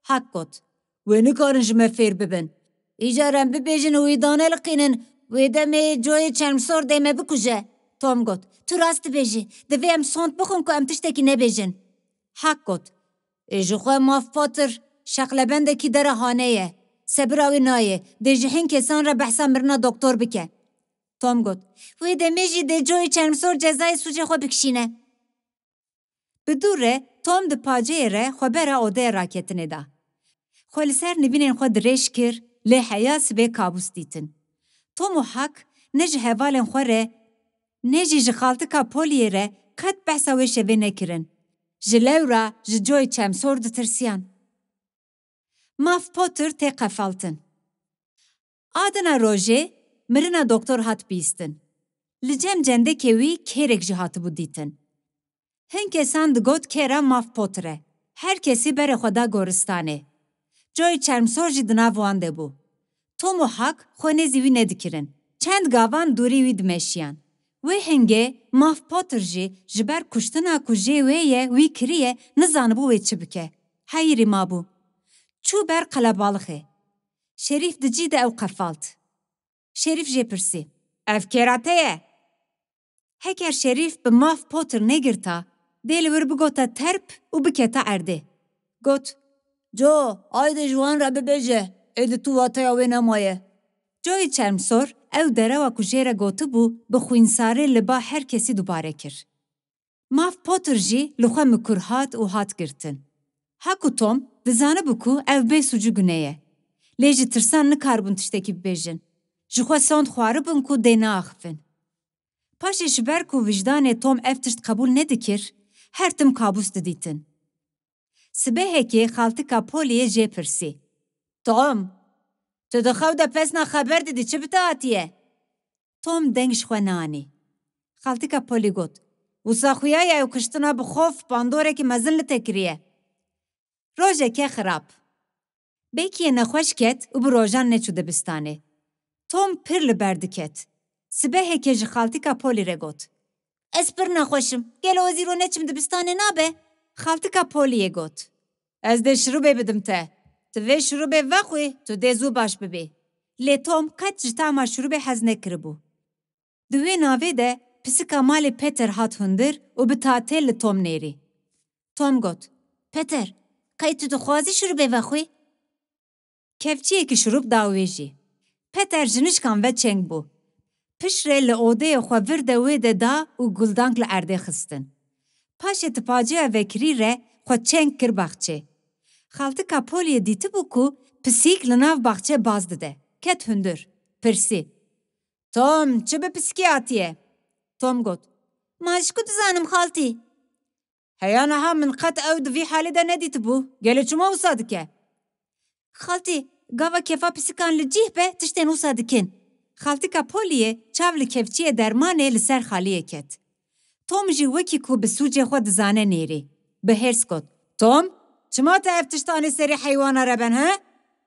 Huck got, "Wê nikarin ji me fêr bibin. Îcar em bibêjin û wî daneliqînin, wê demê coyê çermsor dê me bikuje." Tom got, "Tu rast dibêjî, divê em sond bixwin ku em tiştekî nebêjin." Huck got, "Ê ji xwe Maf Potter şeqlebendekî dera hanê ye. Sebira wî nayê, dê ji hin kesan re behsa mirina doktor bike." Tom got, "Wê demê jî dê coyê çermsor cezayê sûcê xwe bikişîne." Bi dû re Tom di paceyê re xwe bera odeya raketinê da. Xwe li ser nivînên xwe dirêj kir, lê heya sibê kabûs dîtin. Tom û Huck ne ji hevalên xwe re ne jî ji xaltika Pollyê re qet behsa wê şevê nekirin. Ji lewra ji coyê çermsor ditirsiyan. Maf Potter tê qefaltin. A dina rojê mirina doktor hat bîstin. Li cem cendekê wî kêrek jî hatibû dîtin. Hin kesan digot kêra Maf Potter e. Her kesî berê xwe da goristanê. Coyê çermsor jî di nav wan de bû. Tom û Huck xwe nêzî wî nedikirin. Çend gavan dûrî wî dimeşiyan. Wê hingê Maf Potter jî ji ber kuştina ku jê wê ye, wî kiriye, nizanibû wê çi bike. Heyirî mabû. Çû ber qelebalixê. Şerîf di cî de ew qefalt. Şerîf jê pirsî, "Ev kêra te ye?" Heger Şerîf bi Maf Potter negirta, dê li wir bigota terp û biketa erdê. Got, "Joe, hayde ji wan re bibêje, êdî tu wateya wê nemaye." Joyê çermsor ew derewa ku jê re gotibû bi xwînsarê li ba her kesî dubare kir. Maf Potter jî li xwe mikur hat û hat girtin. Huck û Tom dizanibû ku ev bê sûc û gune ye. Lê ji tirsan nikaribûn tiştekî bibêjin. Ji xwe sond xwaribûn ku dê neaxifin. Paşê ji ber ku wijdanê Tom ev tişt qebûl nedikir, her tim kabûs didîtin. Sibehekê xaltika Pollyê jê pirsî, "Tom, tu di xew de pesna xeber didî, çi bi te hatiye?" Tom deng ji xwe neanî. Xaltika Polly got, "Wisa xuya ye ew kuştina bi xof pandorekî mezin li te kiriye." Rojeke xirab. Bekiyê nexweş ket û bi rojan neçû dibistanê. Tom pir li ber diket. Sibehekê ji xaltika Polly re got, "Ez pir nexweş im. Gelo ez îro neçim dibistanê nabe?" Xaltika Pollyê got, "Ez dê şirûbê bidim te. Tu vê şirûbê vexwî, tu dê zû baş bibî." Lê Tom qet ji tama şirûbê hez nekiribû. Di wê navê de pisika malê Peter hat hundir û bi tatê li Tom nêrî. Tom got, "Peter, qey tu dixwazî şirûbê vexwî?" Kevçiyekî şirûb da wê jî. Peter ji nişkan ve çeng bû. Piştre li odeyê xwe vir de wê de da û guldang li erdê xistin. Paşê tipaceya vekirî re xwe çeng kir baxçê. Xaltika Pollyê dîtibû ku pisîk li nav baxçe baz dide. Ket hundir. Pirsî, "Tom, çi bi pisikî hatiye?" Tom got, "Ma ji ku dizanim xaltî?" "Heya niha min qet ew di vî halê de nedîtibû. Gelê çima wisa dike?" "Xaltî, gava kefa pisikan li cih be, tiştên wisa dikin." Xaltika Pollyê çav li kevçiyê dermanê li ser xaliyê ket. Tom jî wekî ku bi sûcê xwe dizane nêrî. Bi hêrs got, "Tom, çima te ev tiştanê serê heywana re ben, he?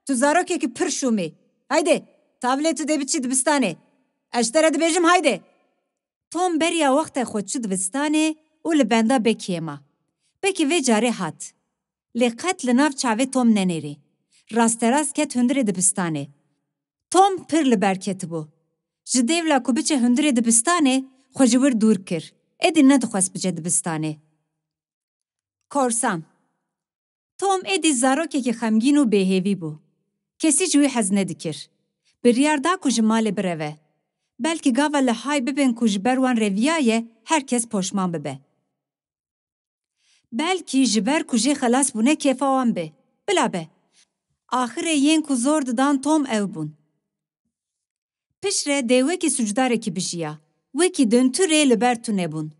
Tu zarokekî pir şûm î. Hayde, tavlê tu dê biçî dibistanê. Ez ji te re dibêjim hayde." Tom beriya wextê xwe çû dibistanê û li benda Bekiyê ma. Beki vê carê hat. Lê qet li nav çavê Tom nenêrî. Rasterast ket hundirê dibistanê. Tom pir li ber ketibû. Ji dêvla ku biçe hundirê dibistanê, xwe ji wir dûr kir. Êdî nedixwest bice dibistanê. Korsan. Tom êdî zarokekî xemgîn û bêhêvî bû. Kesî ji wî hez nedikir. Biryar da ku ji malê bireve. Belkî gava li hay bibên ku ji ber wan reviyaye, her kes poşman bibe. Belkî ji ber ku jê xelas bûne kêfa wan bê. Bila be. Axirê yên ku zor didan Tom ew bûn. Piştre dê wekî sûcdarekî bijiya. Wekî dunturê li ber tune bûn.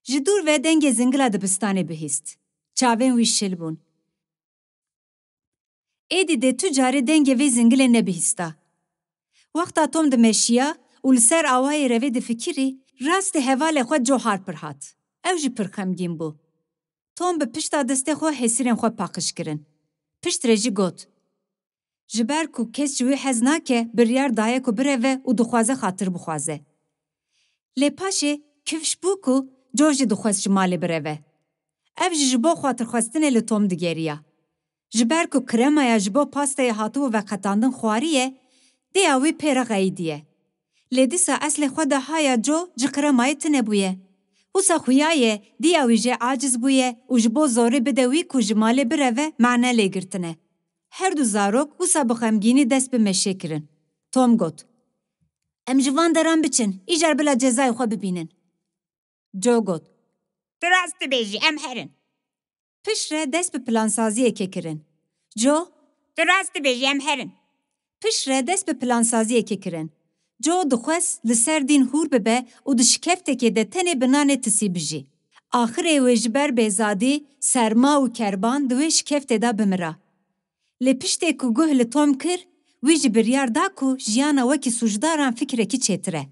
Ji dûr ve dengê zingila dibistanê bihîst. Çavên wî şil bûn. Êdî dê tu carê dengê vê zingilê nebihîsta. Wexta Tom dimeşiya û li ser awayê revê difikirî, rastî hevalê xwe Joe Harper hat. Ew jî pir xemgîn bû. Tom bi pişta destê xwe hêsirên xwe paqij kirin. Pişt re jî got, Ji ber ku kes ji wî hez nake, biryar daye ku bireve û dixwaze xatir bixwaze. Lê paşê kifş bû ku Joe jî dixwest ji malê bireve. Ev jî ji bo xatirxwestinê li Tom digeriya. Ji ber ku kremaya ji bo pasteyê hatibû veqetandin xwariye, dêya wî pê re xeyidiye. Lê dîsa eslê xwe de haya Joe ji kremayê tune bûye. Wisa xuyaye, dêya wî jê aciz bûye û ji bo zorê bide wî ku ji malê bireve, mane lê girtine. Her du zarok wisa bi xemgînî dest bi meşê kirin. Tom got, Em ji van deran biçin, îcar bila cezayê xwe bibînin. Joe got, Tu rast dibêjî, em herin. Piştre dest bi plansaziyekê kirin. Joe, Tu rast dibêjî, em herin. Piştre dest bi plansaziyekê kirin. Joe dixwest li ser dîn hûr bibe û di şikeftekê de tenê bi nanê tisî bijî. Axirê wê ji ber bêzadî, serma û kerban di wê şikeftê de bimira. Lê piştê ku guh li Tom kir, wî jî biryar da ku jiyana wekî sûcdaran fikrekî çêtir e.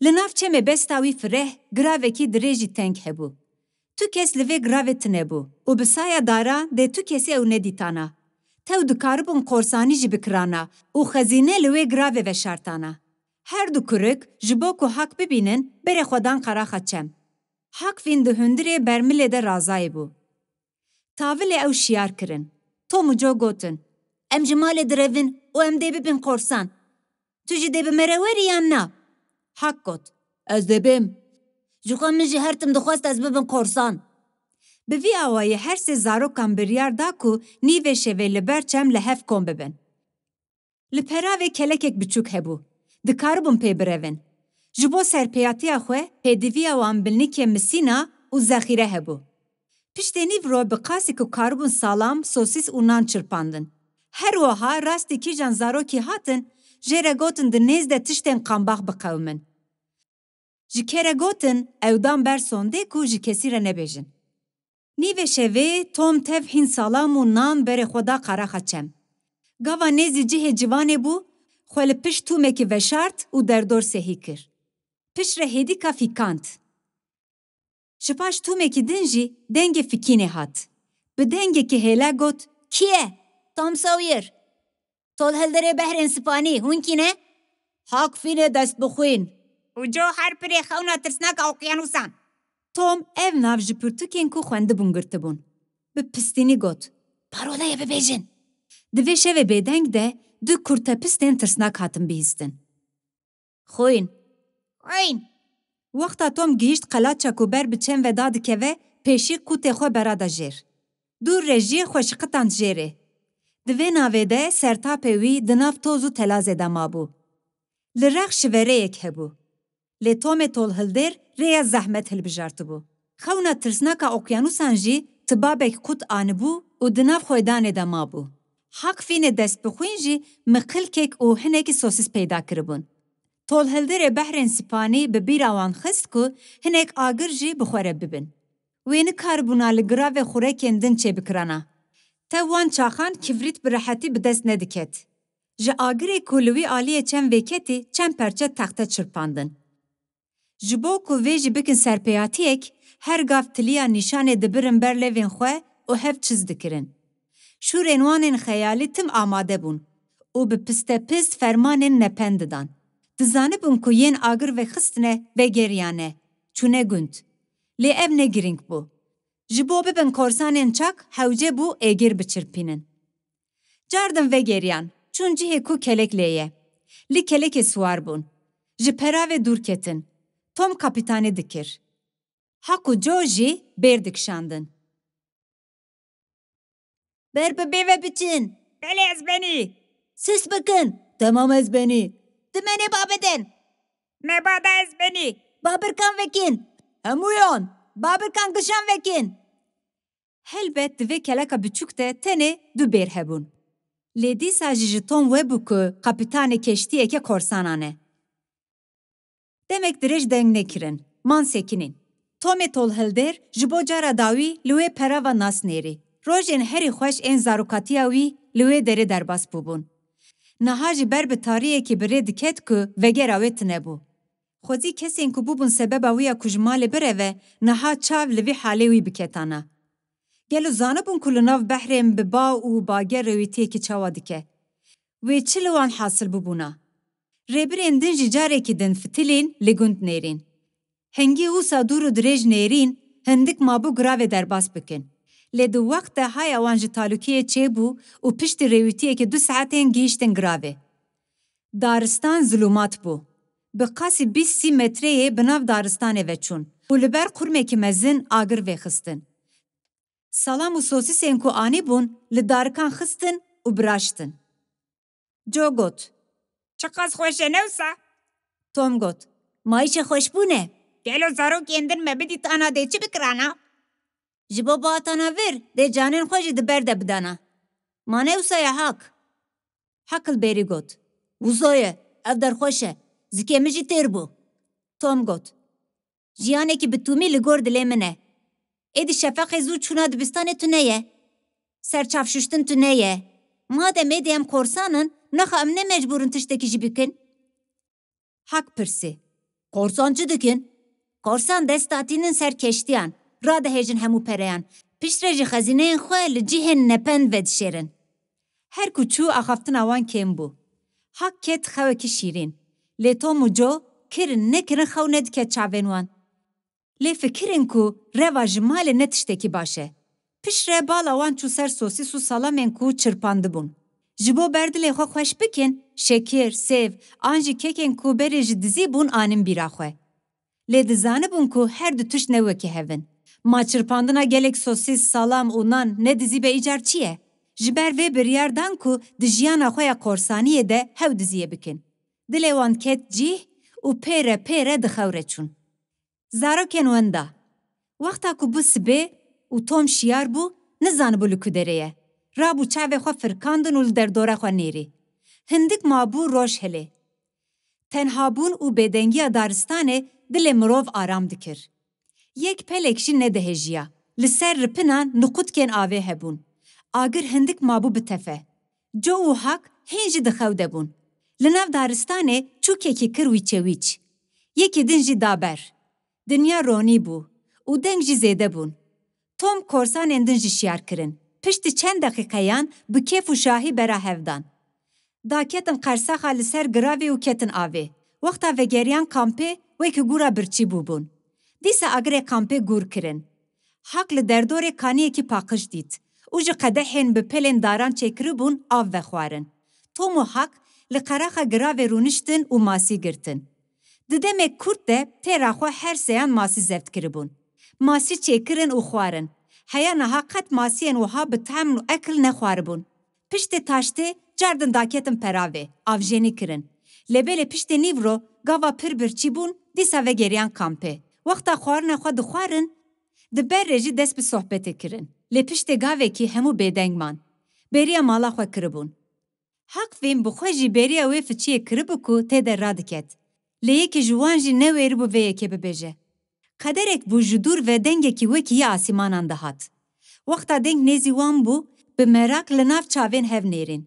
Li nav çemê besta wî fireh, giravekî dirêjî teng hebû. Tu kes li vê giravê tune bû û bi saya dara dê tu kesî ew nedîtana. Tew dikaribûn qorsanî jî bikirana û xezîne li wê giravê veşartana. Her du kurik ji bo ku Hak bibînin, berê xwe dan qeraxa çem. Hak vîn di hundirê bermilê de razayî bû. Tavilê ew şiyar kirin. Tom û Joe gotin, Em ji malê direvin û em dê bibin qorsan. Tu jî dê bi me re werî yan na? Hak got, Ez dê bêm. Ji xwe min jî her tim dixwest ez bibim qorsan. Bi vî awayî her sê zarokan biryar da ku nîvê şevê li ber çem li hev kom bibin. Li peravê kelekek biçûk hebû. Dikaribûn pê birevin. Ji bo serpêyatiya xwe, pêdiviya wan bilnikê misîna û zexîre hebû. Piştê nîvro bi qasî ku karibûn salam, sosîs û nan çirpandin. Her wiha rastî kîjan zarokî hatin, jê re gotin di nêz de tiştên qambax biqewimin. Ji kê re gotin, ew dan ber sondê ku ji kesî re nebêjin. Nîvê şevê Tom tev hîn salam û nan berê xwe da qaraxa çem. Gava nêzî cihê civanê bû, xwe li pişt tûmekî veşart û derdor sehî kir. Piştre hêdîka fîkand. Ji paş tûmekî din jî dengê fikînê hat. Bi dengekî hêle got, Kî ye? Tom Sawyer. Tolhildirê behrên spanî, hûn kî ne? Hak fînê destbixwîn. Û Joe Harperê xewna tirsnaka oqyanusan. Tom ev nav ji pirtûkên ku xwendibûn girtibûn. Bi pistînî got, Paroleyê bibêjin. Di vê şevê bêdeng de du kurtepistên tirsnak hatin bihîstin. Xwîn. Xwîn. Wexta Tom gihîşt qelaça ku ber bi çem ve dadikeve, pêşî qûtê xwe berada jêr. Dûr re jî xwe şiqitand jêrê. Di vê navê de sertapê wî di nav toz û telazê de mabû. Li rex şivereyek hebû. Lê Tomê tolhildêr rêya zehmet hilbijartibû. Xewna tirsnaka oqyanusan jî tibabek qut anibû û di nav xwêdanê de mabû. Hak fînê destbixwîn jî miqilkek û hinekî sosîs peyda kiribûn. Tolhildirê behrên spanî bi bîra wan xist ku hinek agir jî bi xwe re bibin. Wê nikaribûna li giravê xurekên din çêbikirana. Tev wan çaxan kivrît bi rehetî bi dest nediket. Ji agirê ku li wî aliyê çem vêketî çend perçe texte çirpandin. Ji bo ku vê jî bikin serpêyatiyek, her gav tiliya nîşanê dibirin ber levên xwe û hev çiz dikirin. Şûrên wan ên xeyalî tim amade bûn û bi pistepist fermanên nepen didan. Dizanibûn ku yên agir vexistine vegeriyane, çûne gund. Lê ev ne girîng bû. Ji bo bibin korsanên çak hewce bû êgir biçirpînin. Cardin vegeriyan, çûn cihê ku kelek lê ye. Li kelekê siwar bûn. Ji peravê dûr ketin. Tom kapîtanî dikir. Hak û Joe jî bêr dikişandin. Ber bi bê ve biçin. Belê ez benî. Sist bikin. Temam ez benî. Dimenê ba bidin. Me ba da ez benî. Babirkan vekin. Hemûyan. Babirkan gişan vekin. Helbet di vê keleka biçûk de tenê du bêr hebûn. Lê dîsa jî ji Tom webû ku kapîtanê keştiyeke korsanan e. Demek dirêj deng nekirin, man sekinîn. Tomê tolhildêr ji bo cara dawî li wê perava nas nêrî. Rojên herî xweş ên zarokatiya wî li wê derê derbas bûbûn. Niha jî ber bi tariyekî bi rê diket ku vegera wê tune bû. Xwezî kesên ku bûbûn sebeba wî ya ku ji malê bireve, niha çav li vî halê wî biketana. Gelo zanibûn ku li nav behrên bi ba û bager rêwîtiyekî çawa dike? Wê çi li wan hasil bûbûna? Rêbirên din jî carekî din fitilîn li gund nêrîn. Hingî wisa dûr û dirêj nêrîn, hindik mabû giravê derbas bikin. Lê di wext de haya wan ji talûkiyê çêbû û piştî rêwîtiyekî du saetên gihîştin giravê. Daristan zilûmat bû. Bi qasî bîst sî metreyê bi nav daristanê ve çûn û li ber qurmekî mezin agir vêxistin. Salam û sosîsên ku anîbûn li darikan xistin û biraştin. Jo got: "Çiqas xweş e, ne wisa?" Tom got: "Mayîşe xweşbûn e." "Gelo zarokên din me bidîtana dê çi bikirana?" "Ji bo bihatana vir, dê canên xwe jî di ber de bidana. Ma ne wisa ye Hak?" Hak li bêrî got: "Wisa ye, ev der xweş e. Zikê min jî têr bû." Tom got: "Jiyanekî bi tûmî li gor dilê min e. Êdî şefeqê zû çûna dibistanê tune ye. Serçavşuştin tune ye. Madem êdî em korsan in, naxa em ne mecbûr in tiştekî jî bikin?" Hak pirsî: "Korsan çi dikin?" "Korsan dest datînin ser keştiyan, radihêjin hemû pereyan, piştre jî xezîneyên xwe li cihên nepend vedişêrin." Her ku çû, axaftina wan kêm bû. Hak ket xewekî şîrîn. Lê Tom û Jo kirin nekirin xew nediket çavên wan. Lê fikirin ku reva ji malê ne tiştekî baş e. Piştre bala wan çû ser sosîs û salamên ku çirpandibûn. Ji bo ber dilê xwe xweş bikin, şekir, sêv an jî kekên ku berê ji dizî bûn anin bîra xwe. Lê dizanibûn ku her du tişt ne wekî hev in. Ma çirpandina gelek sosîs, salam û nan ne dizî be îcar çi ye? Ji ber vê biryar dan ku di jiyana xwe ya korsaniyê de hew diziyê bikin. Dilê wan ket cih û pê re pê re di xew re çûn. Zarokên wenda. Wexta ku bû sibê û Tom şiyar bû, nizanibû li ku derê ye. Rabû çavê xwe firkandin û li derdora xwe nêrî. Hindik mabû roj hilê. Tenhabûn û bêdengiya daristanê dilê mirov aram dikir. Yek pelek jî nedihêjiya. Li ser ripina niqutkên avê hebûn. Agir hindik mabû bi tefe. Jo û Hak hîn jî di xew de bûn. Li nav daristanê çûkekî kir wîçewîç. Yekî din jî da ber. Dinya ronî bû û deng jî zêde bûn. Tom korsanên din jî şiyar kirin. Piştî çend deqîqeyan bi kêf û şahî bera hev dan. Daketin qersaxa li ser giravê û ketin avê. Wexta vegeriyan kampê, wekî gûra birçî bûbûn. Dîsa agirê kampê gûr kirin. Hak li derdorê kaniyekî paqij dît û ji qedehên bi pelên daran çêkiribûn av vexwarin. Tom û Hak li qeraxa giravê rûniştin û masî girtin. Di demê kurt de têra xwe her seyan masî zeft kiribûn. Masî çêkirin û xwarin. Heya niha qet masiyên wiha bi tehm û ekil nexwaribûn. Piştê taştê cardin daketin peravê, avjênî kirin. Lê belê piştê nîvro gava pir birçî bûn, dîsa vegeriyan kampê. Wexta xwarina xwe dixwarin, di ber rê jî dest bi sohbetê kirin. Lê piştê gavekî hemû bêdeng man. Bêriya mala xwe kiribûn. Hak vîn bi xwe jî bêriya wê fiçiyê kiribû ku tê de radiket. Lê yekî ji wan jî newêribû vê yekê bibêje. Qederek bû ji dûr ve dengekî wekî ya asîmanan dihat. Wexta deng nêzî wan bû, bi meraq li nav çavên hev nêrîn.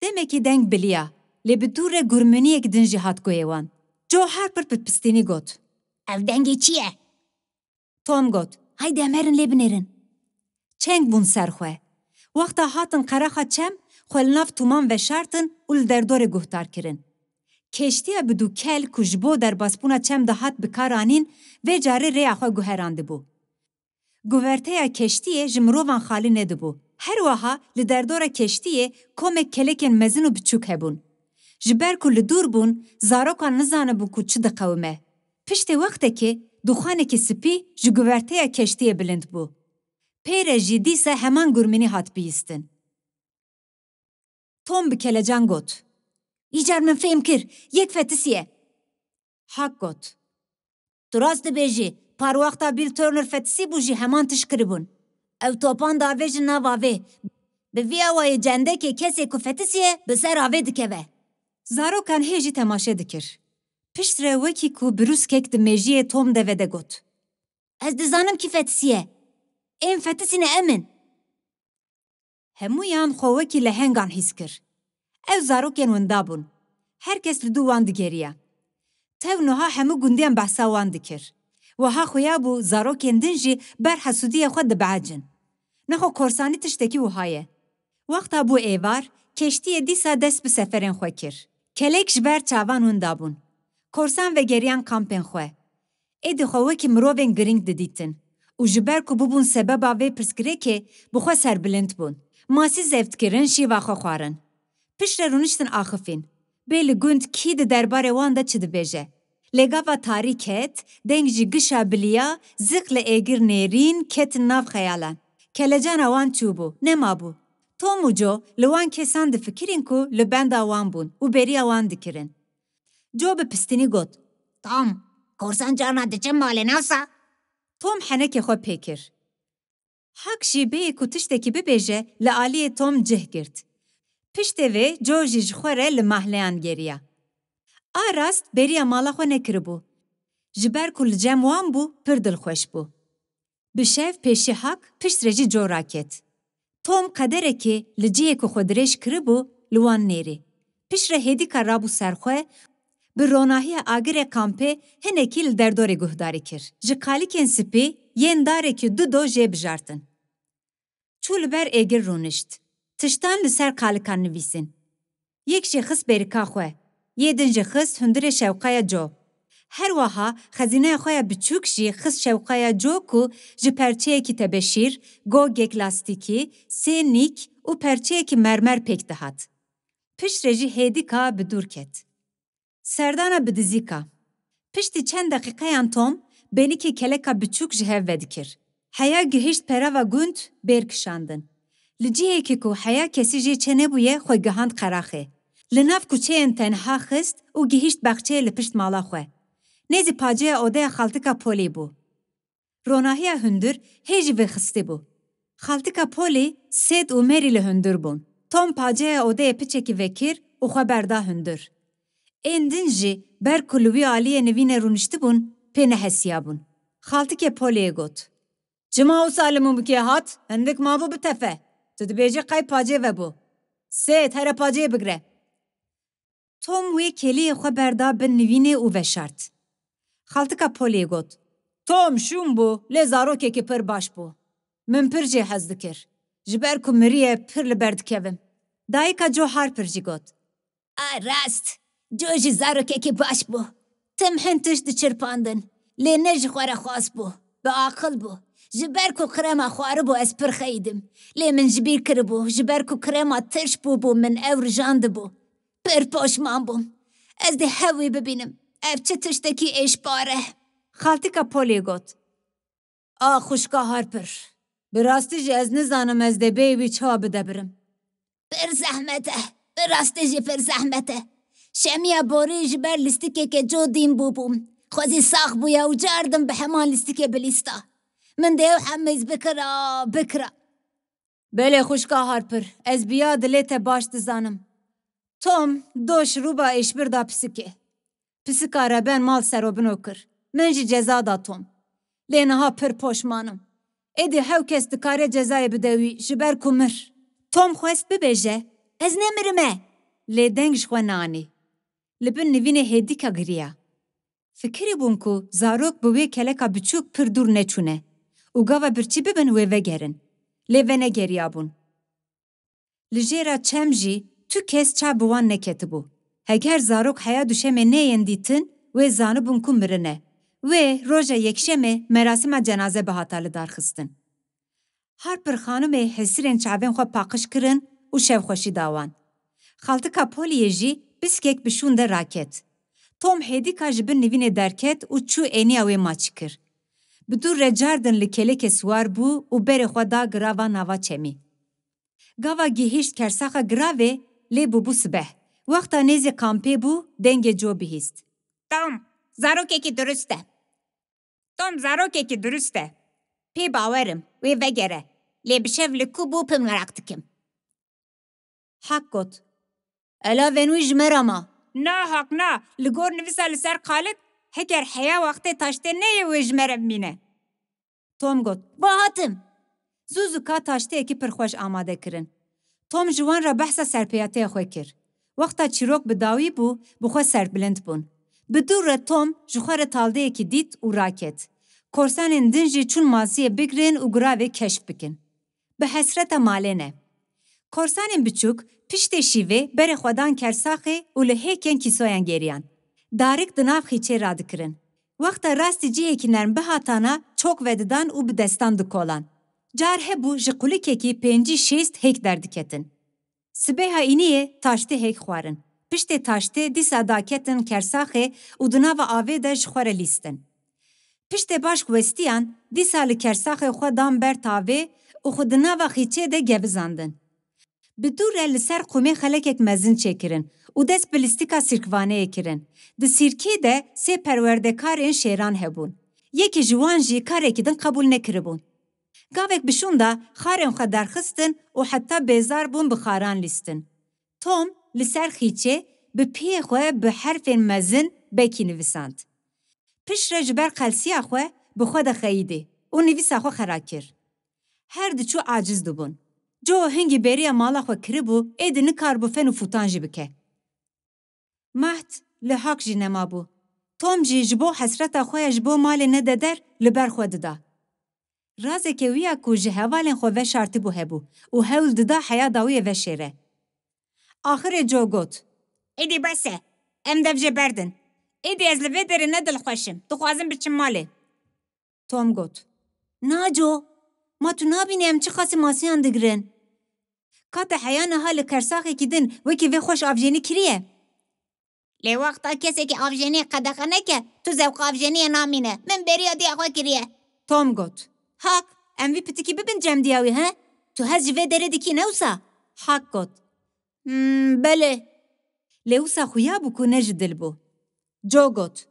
Demekî deng biliya, lê bi dû re gurminiyek din jî hat guhê wan. Jo her pir bi pistînî got: "Ev dengê çi ye?" Tom got: "Haydi em herin lê binêrin." Çeng bûn ser xwe. Wexta hatin qeraxa çem, xwe li nav tûman veşartin û li derdorê guhdar kirin. Keştiya bi du kel ku ji bo derbasbûna çem dihat bi kar anîn, vê carê rêya xwe guherandibû. Guverteya keştiyê ji mirovan xalî nedibû. Her wiha li derdora keştiyê komek kelekên mezin û biçûk hebûn. Ji ber ku li dûr bûn, zarokan nizanibûn ku çi diqewime. Piştê wextekê, dûxanekî spî ji guverteya keştiyê bilind bû. Pê re jî dîsa heman gurmînî hat bihîstin. Tom bi kelecan got: "Îcar min fêm kir, yek fetisiye." Hak got: "Tu rast dibêjî, par wexta Bill Turner fetisî bû jî heman tişt kiribûn. Ew topan davêjin nav avê. Bi vî awayî cendekê kesê ku fetisiye bi ser avê dikeve." Zarokan hê jî temaşe dikir. Piştre wekî ku birûskek di mêjiyê Tom de ve de got: "Ez dizanim kî fetisiye. Ên fetisî ne em in." Hemûyan xwe wekî lehengan hîs kir. Ew zarokên winda bûn. Her kes li dû wan digeriya. Tev niha hemû gundiyan behsa wan dikir. Wiha xuya bû zarokên din jî ber hesûdiyê xwe dibehecin. Nexwe korsanî tiştekî wiha ye. Wexta bû êvar, keştiyê dîsa dest bi seferên xwe kir. Kelek ji ber çavan winda bûn. Korsan vegeriyan kampên xwe. Êdî xwe wekî mirovên girîng didîtin û ji ber ku bûbûn sebeba vê pirsgirêkê, bi xwe serbilind bûn. Masî zeft kirin, şîva xwe xwarin. Piştre rûniştin axifîn. Bê li gund kî di derbarê wan de çi dibêje? Lê gava tarî ket, deng ji gişa biliya, ziq li êgir nêrîn ketin nav xeyalan. Kelecana wan çûbû, nemabû. Tom û Jo li wan kesan difikirîn ku li benda wan bûn û bêriya wan dikirin. Jo bi pistinî got, Tom, korsan carna diçe malê, ne wisa? Tom henekê xwe pê kir. Hak jî bêyî ku tiştekî bibêje, li aliyê Tom cih girt. Piştê vê Jo jî ji xwe re li mahleyan geriya. A rast bêriya mala xwe nekiribû. Ji ber ku li cem wan bû, pir dilxweş bû. Bi şev pêşî Hak, piştre jî Jo raket. Tom qederekê li cihê ku xwe dirêj kiribû, li wan nêrî. Piştre hêdîka rabû ser xwe, bi ronahiya agirê kampê hinekî li derdorê guhdarî kir. Ji qalikên spî yên darekî du do jê bijartin. Çû li ber êgir rûnişt. Tiştan li ser qalikan nivîsîn. Yek jê xist bêrika xwe, yê din jî xist hundirê şewqaya Co. Her wiha xezîneya xwe ya biçûk jî xist şewqaya Co ku ji perçeyekî tebeşîr, gogek lastîkî, sê nîk û perçeyekî mermer pêk dihat. Piştre jî hêdîka bi dûr ket. Serdana bi dizîka. Piştî çend deqîqeyan Tom bênikê keleka biçûk ji hev vedikir. Heya gihişt perava gund, bêr kişandin. Li cihekî ku heya kesî jê çênebûye, xwe gihand qeraxê. Li nav kuçeyên tenha xist û gihişt baxçeyê li pişt mala xwe. Nêzî paceya odeya xaltika Polî bû. Ronahiya hundir hê jî vêxistibû. Xaltika Polî, Sêd û Merî li hundir bûn. Tom paceya odeyê piçekî vekir û xwe berda hundir. Ên din jî ber ku li wî aliyê nivînê rûniştibûn, pê nehesiyabûn. Xaltikê Poliyê got, Çima wisa li mimikê hat? Hindik mabû bitefe. Tu dibêjî qey pacê vebû. Sêd, here paceyê bigre. Tom wê kêliyê xwe berda bin nivînê û veşart. Xaltika Poliyê got, Tom şûn bû, lê zarokekî pir baş bû. Min pir jê hez dikir. Ji ber ku miriye, pir li ber dikevim. Dayika Jo Harper jî got, A rast, Jo jî zarokekî baş bû. Tim hin tişt diçirpandin, lê ne ji xwe re xwaz bû, bi aqil bû. Ji ber ku krema xwaribû ez pir xeyidim. Lê min ji bîr kiribû, ji ber ku krema tirş bûbû min ew rijandibû. Pir poşman bûm. Ez dê hev wî bibînim. Ev çi tiştekî êşbar e? Xaltika Polî got, A xwişka Harper, bi rastî jî ez nizanim ez dê bêyî wî çawa bidebirim. Pir zehmet e. Bi rastî jî pir zehmet e. Şemiya borî ji ber lîstikeke Co dîn bûbûm. Xwezî sax bûya û cardin bi heman lîstikê bilîsta. Min dê ew hemîz bikira, bikira. Belê xwişka Harper, ez bi ya dilê te baş dizanim. Tom doş rûba êşbir da pisikê. Pisika reben mal serobino kir. Min jî ceza da Tom. Lê niha pir poşman im. Êdî hew kes dikare cezayê bide wî, ji ber ku mir. Tom xwest bibêje, Ez nemirime! Lê deng ji xwe neanî. Li bin nivînê hêdîka giriya. Fikirîbûn ku zarok bi wê keleka biçûk pir dûr neçûne û gava birçî bibin wê vegerin. Lê venegeriyabûn. Li jêra çem jî tu kes çav bi wan neketibû. Heger zarok heya duşemê neyên dîtin, wê zanibûn ku mirine. Wê roja yekşemê merasima cenaze bihata lidarxistin. Harper xanimê hesirên çavên xwe paqij kirin û şevxweşî da wan. Xaltika Poliyê jî piskek bi şûn de raket. Tom hêdîka ji bin nivînê derket û çû êniya wê maçî kir. Bi dû re cardin li kêlekê siwar bû û berê xwe da girava nava çemî. Gava gihîşt kersaxa giravê, lê bûbû sibeh. Wexta nêzî kampê bû, dengê Co bihîst. Tom, zarokekî durust e. Tom, zarokekî durust e. Pê bawer im, wê vegere. Lê bi şev li ku bû pir meraq dikim. Hak got, Elavên wî ji me re ma. Na Hak na, li gor nivîsa li ser qalik, heger heya wextê taştê neyê wê ji me re bimîne. Tom got, Va hatim! Zû zû ka taşteyekî pir xweş amade kirin. Tom ji wan re behsa serpêyateya xwe kir. Wexta çîrok bi dawî bû, bi xwe serbilind bûn. Bi dûr re Tom ji xwe re taldeyekî dît û raket. Korsanên din jî çûn masiyê bigirin û giravê keşf bikin. Bi hesreta malê ne. Korsanên biçûk piştê şîvê berê xwe dan kersaxê û li hêkên kîsoyan geriyan. Darik di nav xîçê radikirin. Wexta rastî cihekî nerm bihatana çok vedidan û bi destan dikolan. Car hebû ji qulikekî pêncî şêst hêk derdiketin. Sibê ha îniyê taştê hêk xwarin. Piştê taştê dîsa daketin kersaxê û di nava avê de ji xwe re lîstin. Piştê başk westiyan, dîsa li kersaxê xwe dan ber tavê û xwe di nava xîçê de gevizandin. Bi dû re li ser qûmê xelekek mezin çêkirin û dest bi lîstika sîrkvaneyê kirin. Di sîrkê de sê perwerdekarên şêran hebûn. Yekî ji wan jî karekî din qebûl nekiribûn. Gavek bi şûn de xarên xwe derxistin û heta bêzar bûn bi xaran lîstin. Tom li ser xîçê bi piyê xwe bi herfên mezin bekî nivîsand. Piştre ji ber qelsiya xwe bi xwe de xeyidî û nivîsa xwe xera kir. Her diçû aciz dibûn. Joe hingî bêriya mala xwe kiribû, êdî nikaribû fen û fûtan jî bike. Maht li Hak jî nemabû. Tom jî ji bo hesreta xwe ya ji bo malê nededer li ber xwe dida. Razeke wî ya ku ji hevalên xwe veşartibû hebû û hewl dida heya dawiyê veşêre. Axirê Joe got, "Êdî bes e. Em dev jê berdin. Êdî ez li vê derê ne dilxweş im. Dixwazim biçim malê." Tom got, "Na Joe, ma tu nabînî em çiqasî masiyan digirin? Ka te heya niha li kersaxekî din wekî vê xweş avjênî kiriye?" "Lê wexta kesekî avjêniyê qedexe neke, tu zewqa avjêniyê namîne. Min bêriya diya xwe kiriye." Tom got, "Hak, em vî pitikî bibin cem diya wî, he? Tu hez ji vê derê dikî, ne wisa?" Hak got, "Hmm, belê." Lê wisa xuya bû ku ne ji dil bû. Joe got,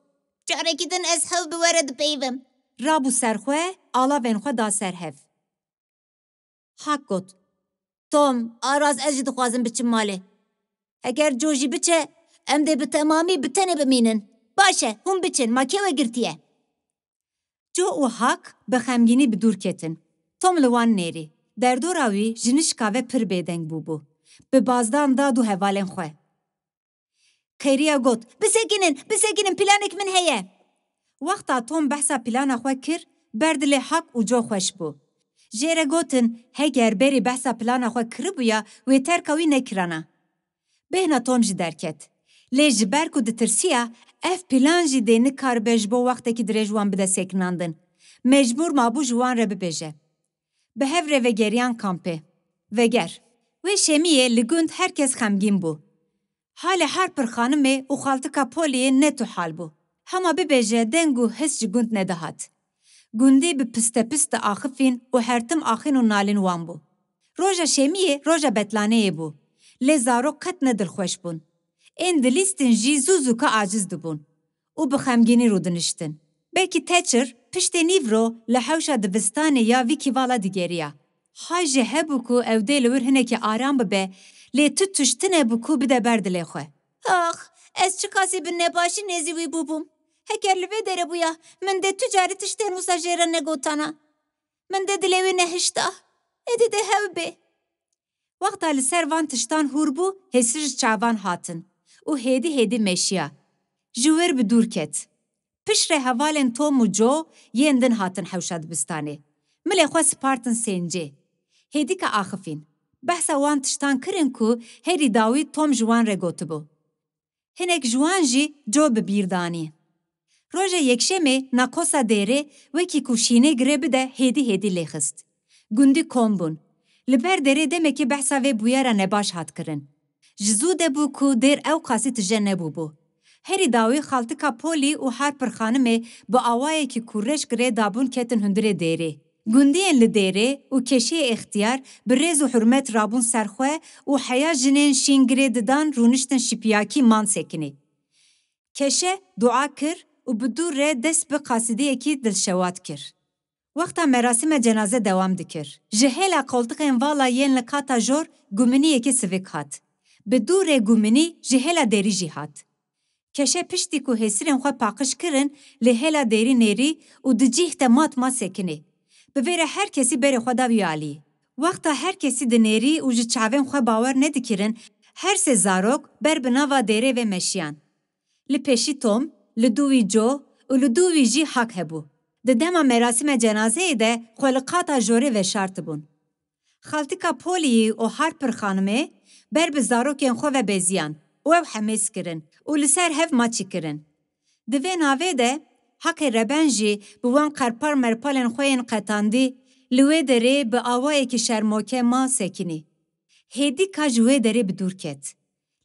"Carekî din ez hev bi we re dipeyivim." Rabû ser xwe, alavên xwe da ser hev. Hak got, "Tom, a rast ez jî dixwazim biçim malê. Heger Joe jî biçe, em dê bi temamî bi tenê bimînin. Baş e, hûn biçin, ma kê we girtiye?" Joe û Hak bi xemgînî bi dûr ketin. Tom li wan nêrî. Derdora wî ji nişka ve pir bêdeng bûbû. Bi bazdan da du hevalên xwe. Xêriya got, "Bisekinin, bisekinin, planek min heye." Wexta Tom behsa plana xwe kir, ber dilê Hak û Joe xweş bû. Jê re gotin, heger berî behsa plana xwe kiribûya, wê terka wî nekirana. Bêhna Tom jî derket. Lê ji ber ku ditirsiya, ev plan jî dê nikaribe ji bo wextekî dirêj wan bide sekinandin. Mecbûr mabû ji wan re bibêje. Bi hev re vegeriyan kampê. Veger. Wê şemiyê li gund her kes xemgîn bû. Halê Harper xanimê û xaltika Pollyê ne tu hal bû. Hema bibêje deng û his ji gund nedihat. Gundî bi pistepist diaxifîn û her tim axîn û nalên wan bû. Roja şemiyê roja betlaneyê bû. Lê zarok qet ne dilxweş bûn. Ên dilîstin jî zû zûka aciz dibûn û bi xemgînî rûdiniştin. Belkî Thatcher piştê nîvro li hewşa dibistanê ya vî kîvala digeriya. Hay jî hebû ku ew dê li wir hinekî aram bibe, lê tu tişt tune bû ku bide ber dilê xwe. Ax, ez çiqasî bi nebaşî nêzî wî bûbûm. Heger li vê derê bûya, min dê tu carî tiştên wisa jê re negotana. Min dê dilê wî nehişta. Êdî dê hew bê. Wexta li ser van tiştan hûr bû, hêsir ji çavan hatin û hêdî hêdî meşiya. Ji wir bi dûr ket. Piştre hevalên Tom û Joe yên din hatin hewşa dibistanê. Milê xwe spartin sêncê. Hêdîka axifîn. Behsa wan tiştan kirin ku herî dawî Tom ji wan re gotibû. Hinek ji wan jî Joe bi bîr danî. Roja yekşemê nakosa dêrê wekî ku şînê girê bide hêdî hêdî lêxist. Gundî kom bûn. Li ber derê demekê behsa vê bûyera nebaş hat kirin. Ji zû de bû ku dêr ew qasî tije nebûbû. Herî dawî xaltika Polly û Harper xanimê bi awayekî ku reş girê dabûn ketin hundirê dêrê. Gundiyên li dêrê û keşeyê extiyar bi rêz û hurmet rabûn ser xwe û heya jinên şîn girê didan rûniştin şipiyakî man sekinî. Keşe dua kir û bi dû re dest bi qasidiyekî dilşewat kir. Wexta merasîma cenaze dewam dikir. Ji hêla qoltixên vala yên li qata jor guminiyekî sivik hat. Bi dû re guminî ji hêla dêrî jî hat. Keşe piştî ku hêsirên xwe paqij kirin, li hêla dêrî nêrî û di cih te mat ma sekinê. Bi vê re her kesî berê xwe da wî alî. Wexta her kesî dinêrî û ji çavên xwe bawer nedikirin, Her sê zarok ber bi nava dêrê ve meşiyan. Li pêşî Tom, li dû wî Joe û li dû wî jî Huck hebû. Di dema merasîma cenazeyê de xwe li qata jorê veşartibûn. Xaltika Pollyî û Harper xanimê ber bi zarokên xwe ve beziyan û ew hemêz kirin û li ser hev maçî kirin. Di vê navê de Huckê reben jî bi wan qerpal merpalên xwe yên qetandî li wê derê bi awayekî şermoke ma sekinî. Hêdîka ji wê derê bi dûr ket.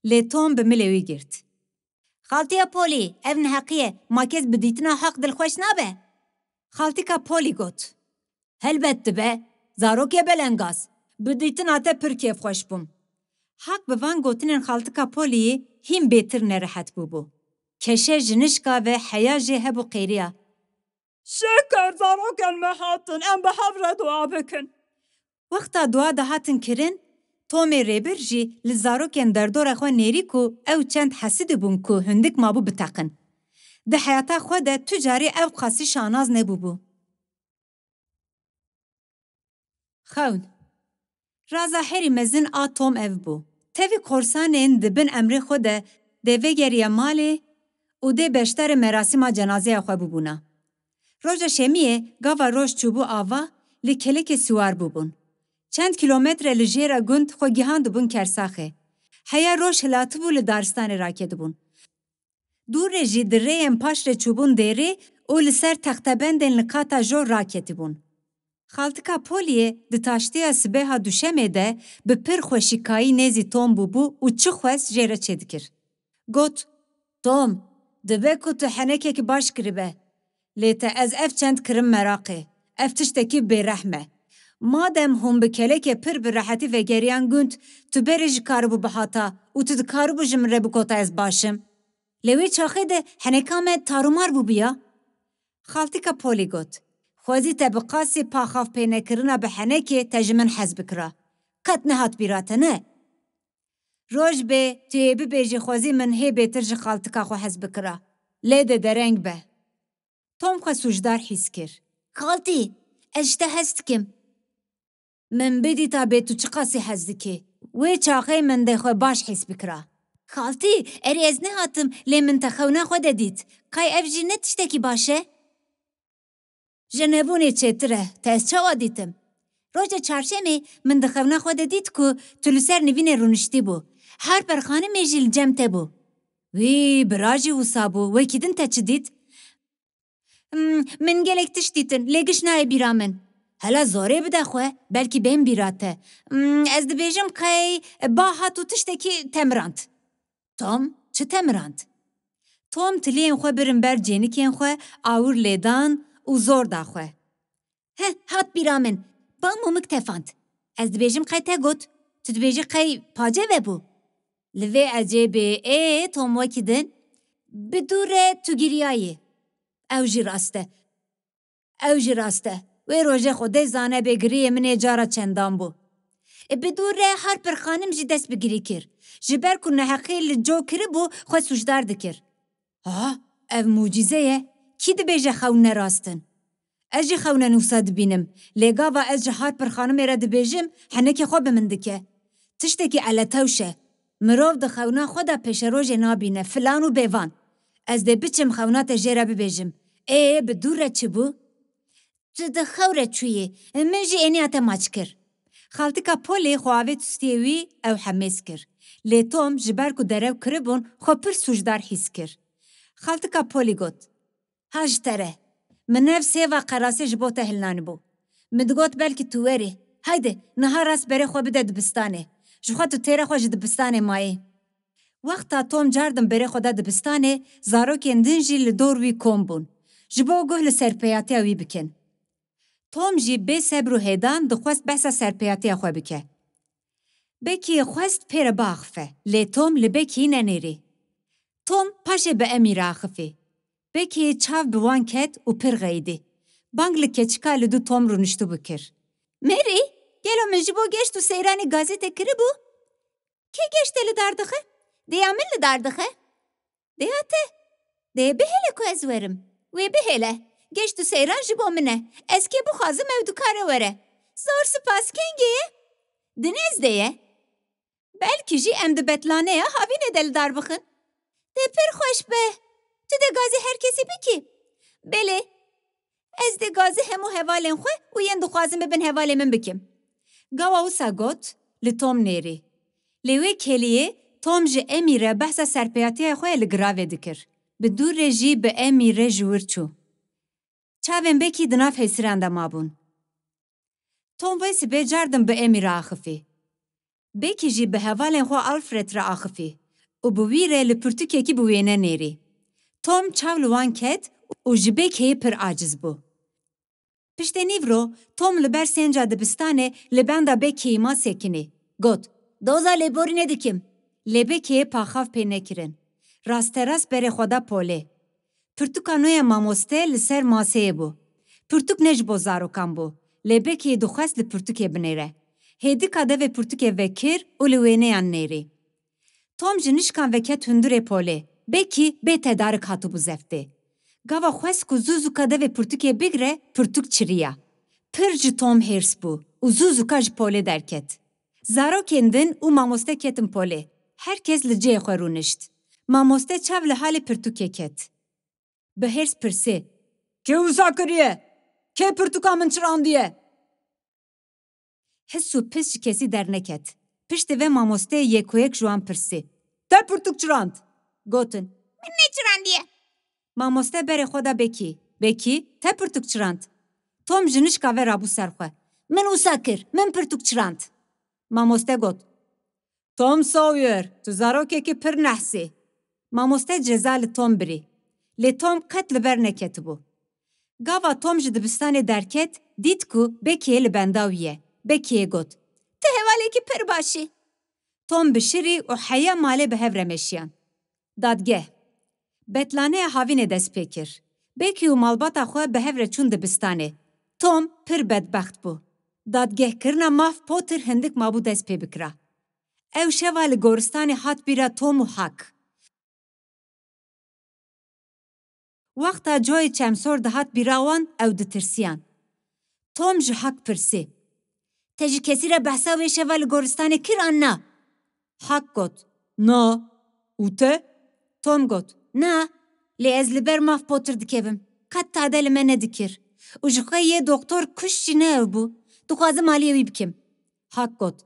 Lê Tom bi milê wî girt. Xaltiya Polly, ev neheqî ye. Ma kes bi dîtina Huck dilxweş nabe? Xaltika Polly got. Helbet dibe. Zarokê belengaz. Bi dîtina te pir kêfxweş bûm. Huck bi van gotinên xaltika Pollyî hîn bêtir nerehet bûbû. Keşe ji nişka ve heya jê hebû qêriya. Şeker, zarokên me hatin, em bi hev re dua bikin. Wexta dua dihatin kirin, Tomê rêbir jî li zarokên derdora xwe nêrî ku ew çend hesidî bûn ku hundik mabû biteqin. Di heyata xwe de tu carî ew qasî şanaz nebûbû. Xewn. Raza herî mezin a Tom ev bû. Tevî korsanên di bin emrê xwe de dê vegeriya malê û dê beşdarê merasîma cenazeya xwe bûbûna. Roja şemiyê gava roj çûbû ava, li kelekê siwar bûbûn. Çend kîlometre li jêra gund xwe gihandibûn Kersaxê. Heya roj hilatibû li daristanê rakedibûn. Dûrê jî di rêyên paş re çûbûn dêrê û li ser textebendên li qata jor raketibûn. Xaltika Poliyê di taştiya sibeha duşemê de bi pir xweşikayî nêzî Tom bûbû û çi xwest jê re çêdikir. Got, Tom, dibe ku tu henekekî baş kiribe. Lê te ez ev çend kirim meraqê. Ev tiştekî bêrehm e. Madem hûn bi kelekê pir bi rehetî vegeriyan gund, tu berê jî karibû bihata û tu dikaribû ji min re bigota ez baş im. Lê wê çaxê de heneka me tarûmar bûbiya. Xaltika Polî got, Xwezî te bi qasî paxav pênekirina bi henekê te ji min hez bikira. Qet nehat bîra te, ne? Roj bê, tu yê bibêjî xwezî min hê bêtir ji xaltika xwe hez bikira. Lê de dereng be. Tom xwe sûcdar hîs kir. Xaltî, ez ji te hez dikim. Min bidîta bê tu çiqasî hez dikî. Wê çaxê min dê xwe baş hîs bikira. Xaltî, erê ez nehatim, lê min te xewna xwe de dît. Qey ev jî ne tiştekî baş e? Ji nebûnê çêtir e, te ez çawa dîtim? Roja çarşemê min di xewna xwe de dît ku tu li ser nivînê rûniştî bû. Harper xanimê jî li cem te bû. Wî, bira jî wisa bû, wekî din te çi dît? Hmm, min gelek tişt dîtin, lê giş nayê bîra min. Hela zorê bide xwe, belkî bên bîra te. Hmm, ez dibêjim qey ba hat û tiştekî temirand. Tom, çi temirand? Tom tiliyên xwe birin ber cênikên xwe, awir lê dan û zor da xwe. Heh, hat bîra min. Bang mumik tefand. Ez dibêjim qey te got. Tu dibêjî qey pace vebû. Li vê ecêbê, ê, Tom wekî din. Bi dû re tu giriyayî. Ew jî rast e. Ew jî rast e. Wê rojê Xwedê zane bê giriyê min ê cara çendan bû. E, bi dû re Harper xanim jî dest bi girî kir. Ji ber ku neheqî li Joe kiribû, xwe sûcdar dikir. Ha, ev mucîze ye. Kî dibêje xewn ne rast in? Ez jî xewna nûsa dibînim. Lê gava ez ji Harper xanimê re dibêjim, henekê xwe bi min dike. Tiştekî eletewş e. Mirov di xewna xwe de pêşerojê nabîne, filan û bêvan. Ez dê biçim xewna te jê re bibêjim. Ê, bi dû re çi bû? Tu di xew re çûyî, min jî êniya te maç kir. Xaltika Polê xwe avêt stiyê wî, ew hemêz kir. Lê Tom ji ber ku derew kiribûn, xwe pir sûcdar hîs kir. Xaltika Polî got, Ha ji te re. Min ev sêva qerasê ji bo te hilnanibû. Min digot belkî tu werî. Haydi, niha rast berê xwe bide dibistanê. Ji xwe tu têra xwe ji dibistanê mayî. Wexta Tom cardin berê xwe da dibistanê, zarokên din jî li dor wî kom bûn. Ji bo guh li serpêyatiya wî bikin. Tom jî bê sebr û hêdan dixwest behsa serpêyatiya xwe bike. Bekî xwest pê re biaxife, lê Tom li Bekî nenêrî. Tom paşê bi Emî re axifî. Bekî çav bi wan ket û pir xeyidî. Bang li keçika li dû Tom rûniştibû kir. Merî, gelo min ji bo geşt û seyranî gazete kiribû? Kê geştê li dar dixe? Dêya min li dar dixe? Dêya te? Dê bihêle ku ez werim. Wê bihêle. Geşt û seyran ji bo min e. Ez kê bixwazim ew dikare were. Zor spas, kengê ye? Di nêzdê ye. Belkî jî em di betlaneya havînê de li dar bixin. Dê pir xweş be. Tu dê gazî her kesî bikî? Belê. Ez dê gazî hemû hevalên xwe û yên dixwazin bibin hevalê min bikim. Gawa wisa got, li Tom nêrî. Lê wê keliyê Tom ji Emî re behsa serpêhatiya xwe li giravê dikir. Bi dû re jî bi Emî re ji wir çû. Çavên Bekî di nav hêsiran de mabûn. Tom vê sibê cardin bi Emî re axifî. Bekî jî bi hevalên xwe Alfred re axifî û bi wî re li pirtûkekî bi wêne nêrî. Tom çav li wan ket û ji Bekî pir aciz bû. Piştê nîvro Tom li ber sênca dibistanê li benda Bekî ma sekinî. Got, "Doza lêborînê dikim." Lê Bekî paxav pê nekirin. Rasterast berê xwe da polê. Pirtûka nû ya mamoste li ser maseyê bû. Pirtûk ne ji bo zarokan bû. Lê Bekî dixwest li pirtûkê binêre. Hêdika devê pirtûkê vekir û li wêneyan nêrî. Tom ji nişkan veket hundirê polê. Bekî bê tedarik hatibû zeftê. Gava xwest ku zû zûka devê pirtûkê bigre, pirtûk çiriya. Pir ji Tom hêrs bû û zû zûka ji polê derket. Zarokên din û mamoste ketin polê. Her kes li cihê xwe rûnişt. Mamoste çav li halê pirtûkê ket. Bi hêrs pirsê, "Kê wisa kiriye? Kê pirtûka min çirandiye?" His û pis ji kesî derneket. Piştî vê mamosteyê yek û yek ji wan pirsî, "Te pirtûk çirand?" Gotin, "Min neçirandiye." Mamoste berê xwe da Bekî. "Bekî, te pirtûk çirand?" Tom ji nişka ve rabû ser xwe. "Min wisa kir, min pirtûk çirand." Mamoste got, "Tom Sawyer, tu zarokekî pir nehs î." Mamoste ceza li Tom birî. Lê Tom qet li ber neketibû. Gava Tom ji dibistanê derket, dît ku Bekiyê li benda wî ye. Bekiyê got, "Tu hevalekî pir baş î." Tom bişirî û heya malê bi hev re meşiyan. Dadgeh. Betlaneya havînê dest pê kir. Bekî û malbata xwe bi hev re çûn dibistanê. Tom pir bedbext bû. Dadgehkirina maf Potter hindik mabû dest pê bikira. Ew şeva li goristanê hat bîra Tom û Huck. Wexta coyê çemsor dihat bîra wan, ew ditirsiyan. Tom ji Huck pirsî, "Te ji kesî re behsa wê şeva li goristanê kir an na?" Huck got, "Na. Û te?" Tom got, "Na, lê ez li ber maf Potter dikevim. Qet tade li me nedikir. Û ji xwe yê doktor kuş jî ne ew bû. Dixwazim aliyê wî bikim." Huck got,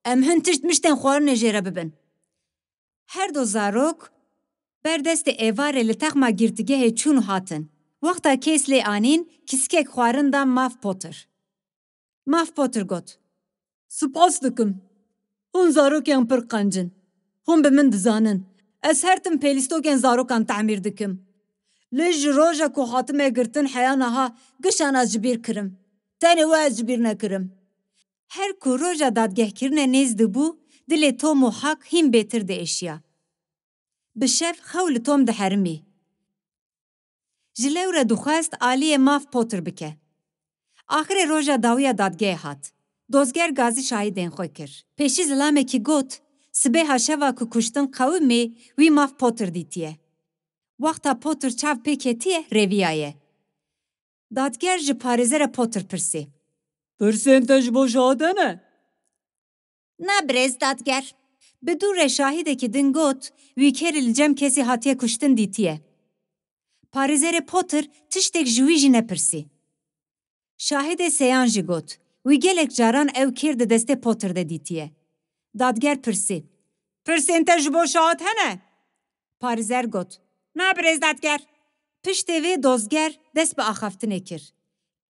"Em hin tişt miştên xwarinê jê re bibin." Her du zarok ber destê êvarê li texma girtîgehê çûn û hatin. Wexta kês lê anîn, kîskek xwarin da maf Potter. Maf Potter got, "Spas dikim. Hûn zarokên pir qenc in. Hûn bi min dizanin. Ez her tim pêlîstokên zarokan temîr dikim. Lê ji roja ku hatime girtin heya niha gişan ez ji bîr kirim. Tenê we ez ji bîr nekirim." Her ku roja dadgehkirinê nêz dibû, dilê Tom û Huck hîn bêtir diêşiya. Bi şev xew li Tom diherimî. Ji lewre dixwest aliyê maf Potter bike. Axirê roja dawî ya dadgehê hat. Dozger gazî şahidên xwe kir. Pêşî zilamekî got, "Sibêha şeva ku kuştin qewimî, wî maf Potter dîtiye. Wexta Potter çav pê ketiye, rêviyaye." Dadger ji parêzera Potter pirsî, "Pirsên te ji bo şahid hene?" "Na birêz dadger." Bi dû re şahidekî din got, "Wî kerî li cem kesî hatiye kuştin dîtiye." Parêzerê Potter tiştek ji wî jî nepirsî. Şahidê seyan jî got, "Wî gelek caran ew kêr di destê Potter de dîtiye." Dadger pirsî, "Pirsên te ji bo şahid hene?" Parêzer got, "Na birêz dadger." Piştê vê dozger dest bi axaftinê kir.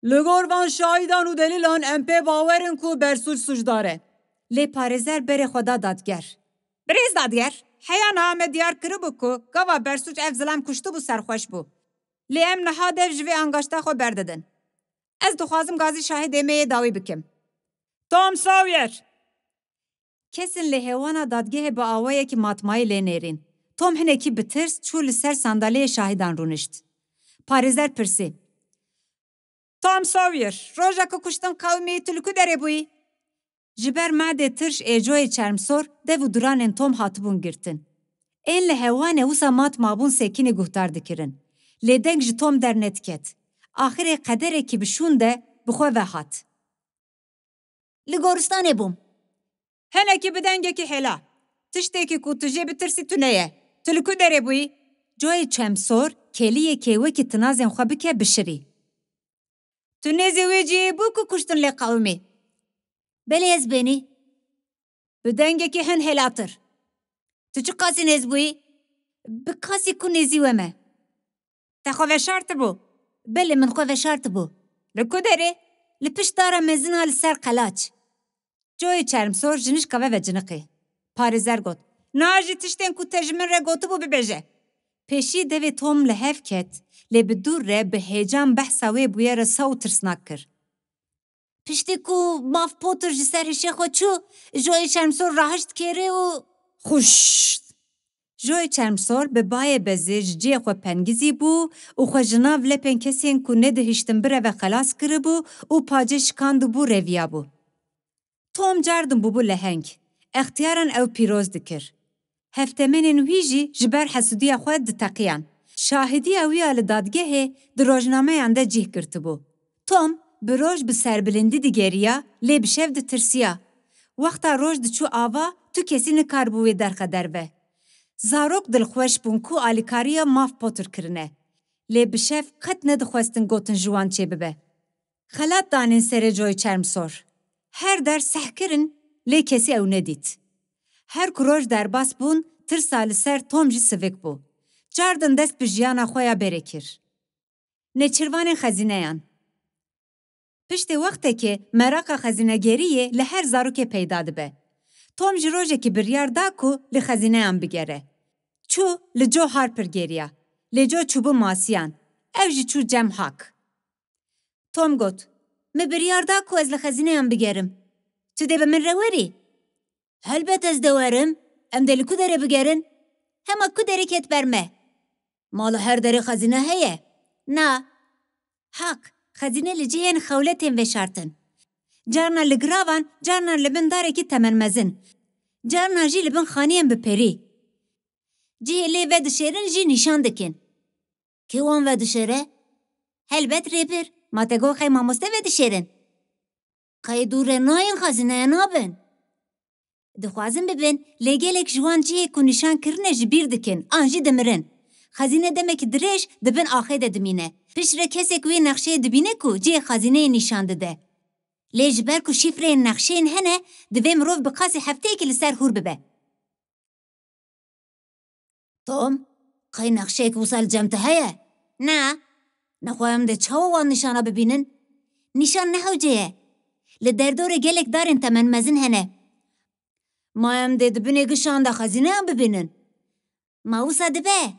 "Li gor van şahidan û delîlan em pê bawer in ku Bersûc sûcdar e." Lê parêzer berê xwe da dadger. "Birêz dadger, heya niha me diyar kiribû ku gava Bersûc ev zilam kuştibû serxweş bû. Lê em niha dev ji vê angaşta xwe berdidin. Ez dixwazim gazî şahidê me yê dawî bikim." "Tom Sawyer!" Kesên li hêwana dadgehê bi awayekî matmayî lê nêrîn. Tom hinekî bi tirs çû li ser sandaliyê şahidan rûnişt. Parêzer pirsî, "Tom Sawyer, roja ku kuştin qewimî tu li ku derê bûyî?" Ji ber madê tirş ê coyê çermsor dev û duranên Tom hatibûn girtin. Ên li hewanê wisa mat mabûn sekinî guhdar dikirin. Lê deng ji Tom dernediket. Axirê qederekî bi şûn de bi xwe ve hat. "Li goristanê bûm." "Hinekî bi dengekî hêla. Tiştekî ku tu jê bitirsî tune ye. Tu li ku derê bûyî? Coyê çemsor kêliyekê wekî tinazên xwe bike bişirî. Tu nêzî wê cihê bû ku kuştin lê qewimî? Belê ez bênî. Bi dengekî hin hêlatir. Tu çiqasî nêz bûyî? Bi kasî ku nêzî we me. Te xwe veşartibû? Belê, min xwe veşartibû. Li ku derê? Li pişt dara mezin a li ser qelaç. Coyê çermsor ji nişka ve ve ciniqê. Parêzer got, "Niha jî tiştên ku te ji min re gotibû bibêje." Pêşî devê Tom li hev ket, lê bi dûr re bi heyecan behsa wê bûyera saw û tirsnak kir. Piştî ku Maf Potter ji ser hişê xwe çû, Joyê çermsor rahişt kêrê û xuşt. Joyê çermsor bi bayê bezê ji cihê xwe pengizî bû û xwe ji nav lepên kesên ku nedihiştin bireve xelas kiribû û pacê şikandibû reviyabû. Tom cardin bûbû leheng. Extiyaran ew pîroz dikir. Hevtemenên wî jî ji ber hesûdiya xwe diteqiyan. Şahidiya wî ya li dadgehê di rojnameyan de cih girtibû. Tom bi roj bi serbilindî digeriya, lê bi şev ditirsiya. Wexta roj diçû ava, tu kesî nikaribû wê derxe derve. Zarok dilxweş bûn ku alîkariya Maf Potter kirine. Lê bi şev qet nedixwestin gotin ji wan çêbibe. Xelat danên serê Coyê çermsor. Her der seh kirin, lê kesî ew nedît. Her ku roj derbas bûn, tirsa li ser Tom jî sivik bû. Cardin dest bi jiyana xwe ya berê kir. Nêçirvanên xezîneyan. Piştê wextekê meraqa xezînegeriyê li her zarokê peyda dibe. Tom ji rojekî biryar da ku li xezîneyan bigere. Çû li Jo Harper geriya. Lê Jo çûbû masiyan. Ew jî çû cem Hak. Tom got, "Min biryar da ku ez li xezîneyan bigerim. Tu dê bi min re werî?" "Helbet ez dê werim. Em dê li ku derê bigerin?" "Hema ku derê ket ber me." "Ma li her derê xezîne heye?" "Na." "Hak, xezîne li cihên xewletên veşartin. Carna li giravan, carna li bin darekî temenmezin. Carna jî li bin xaniyên bi perî. Cihê lê vedişêrin jî nîşan dikin." "Kê wan vedişêre?" "Helbet rêbir, ma te got qey mamoste vedişêrin." "Qey dû re nayên xezîneye nabin?" "Dixwazin bibin, lê gelek ji wan cihê ku nîşan kirine ji bîr dikin, an jî dimirin. Xezîne demekî dirêj di bin axê de dimîne. Piştre kesek wê nexşeyê dibîne ku cihê xezîneyê nîşan dide. Lê ji ber ku şîfreyên nexşeyên hene, divê mirov bi qasî hefteyekî li ser hûr bibe." "Tom, qey nexşeyek wisa li cem te heye?" "Na." "Nexwe em dê çawa wan nîşana bibînin?" "Nîşan ne hewce ye. Li derdorê gelek darên temenmezin hene." "Ma em dê di binê gişan de xezîneyan bibînin?" "Ma wisa dibe."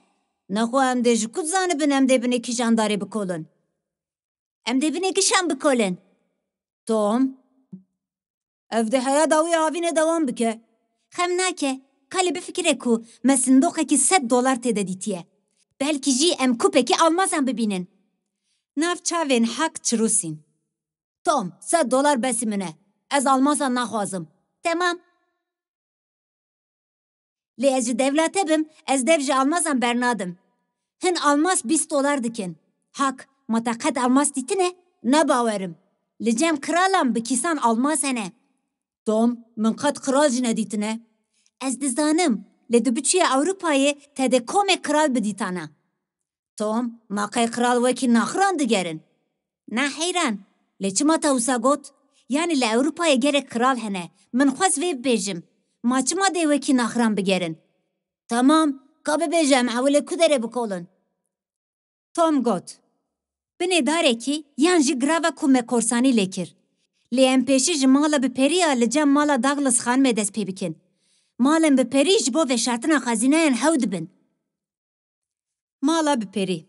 "Nexwe em dê ji ku dizanibin em dê binê kîjan darê bikolin?" "Em dê binê gişan bikolin." "Tom, ev dê heya dawî ya havînê dewam bike." "Xem nake. Kalê bifikire ku me sindoqekî sed dolar tê de dîtiye. Belkî jî em kupekî almazan bibînin." Nav çavên Hak çirûsîn. "Tom, sed dolar besî min e. Ez almazan naxwazim." "Temam." "Lê ez ji dewlete bim, ez dev ji almazan bernadim. Hin almaz bîst dolar dikin." "Hak, ma te qet almaz dîtine?" "Ne bawerim. Li cem kiralan bi kîsan almaz hene." "Tom, min qet kiral jî nedîtine." "Ez dizanim, lê tu biçûye Ewropayê, te dê komê kiral bidîtana." "Tom, ma qey qral wekî naxiran digerin?" "Na heyran, lê çima te wisa got? Yanî li Ewropayê gelek qral hene, min xwest vê bibêjim. Ma çima dê wekî naxiran bigerin?" "Temam, ka bibêje em ewilê ku derê bikolin?" Tom got, "Binê darekî yan jî girava ku me korsanî lê kir. Lê em pêşî ji mala bi perî ya li cem mala Douglas xanimê dest pê bikin. Malên bi perî ji bo veşartina xezîneyan hew dibin." Mala bi perî.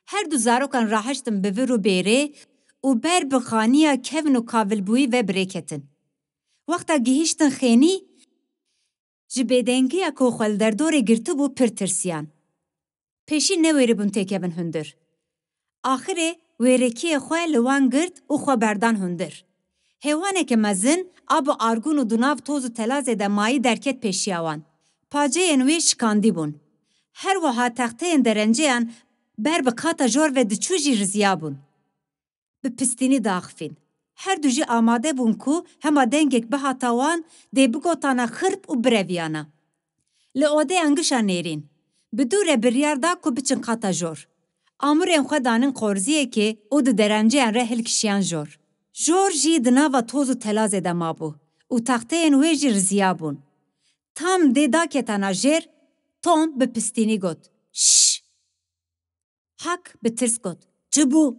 Her du zarokan rahiştin bi vir û bêrê û ber bi xaniya kevn û kavilbûyî ve bi rê ketin. Wexta gihîştin xênî, ji bêdengiya ku xwe li derdorê girtibû pir tirsiyan. Pêşî newêribûn têkevin hundir. Axirê wêrekiyê xwe li wan girt û xwe berdan hundir. Hêwaneke mezin a bi argûn û di nav toz û telazê de mayî derket pêşiya wan. Paceyên wê şikandî bûn. Her wiha texteyên derenceyan ber bi qata jor ve diçû jî riziyabûn. Bi pistînî diaxifîn. Her du jî amade bûn ku hema dengek bihata wan dê bigotana xirp û bireviyana. Li odeyan gişa nêrîn. Bi dû re biryar da ku biçin qata jor. Amûrên xwe danin qorziyekê û di derenceyan re hilkişiyan jor. Jor jî di nava toz û telazê de mabû û texteyên wê jî riziyabûn. Tam dê daketana jêr, Tom bi pistînî got, "Şş!" Hak bi tirs got, "Çi bû?"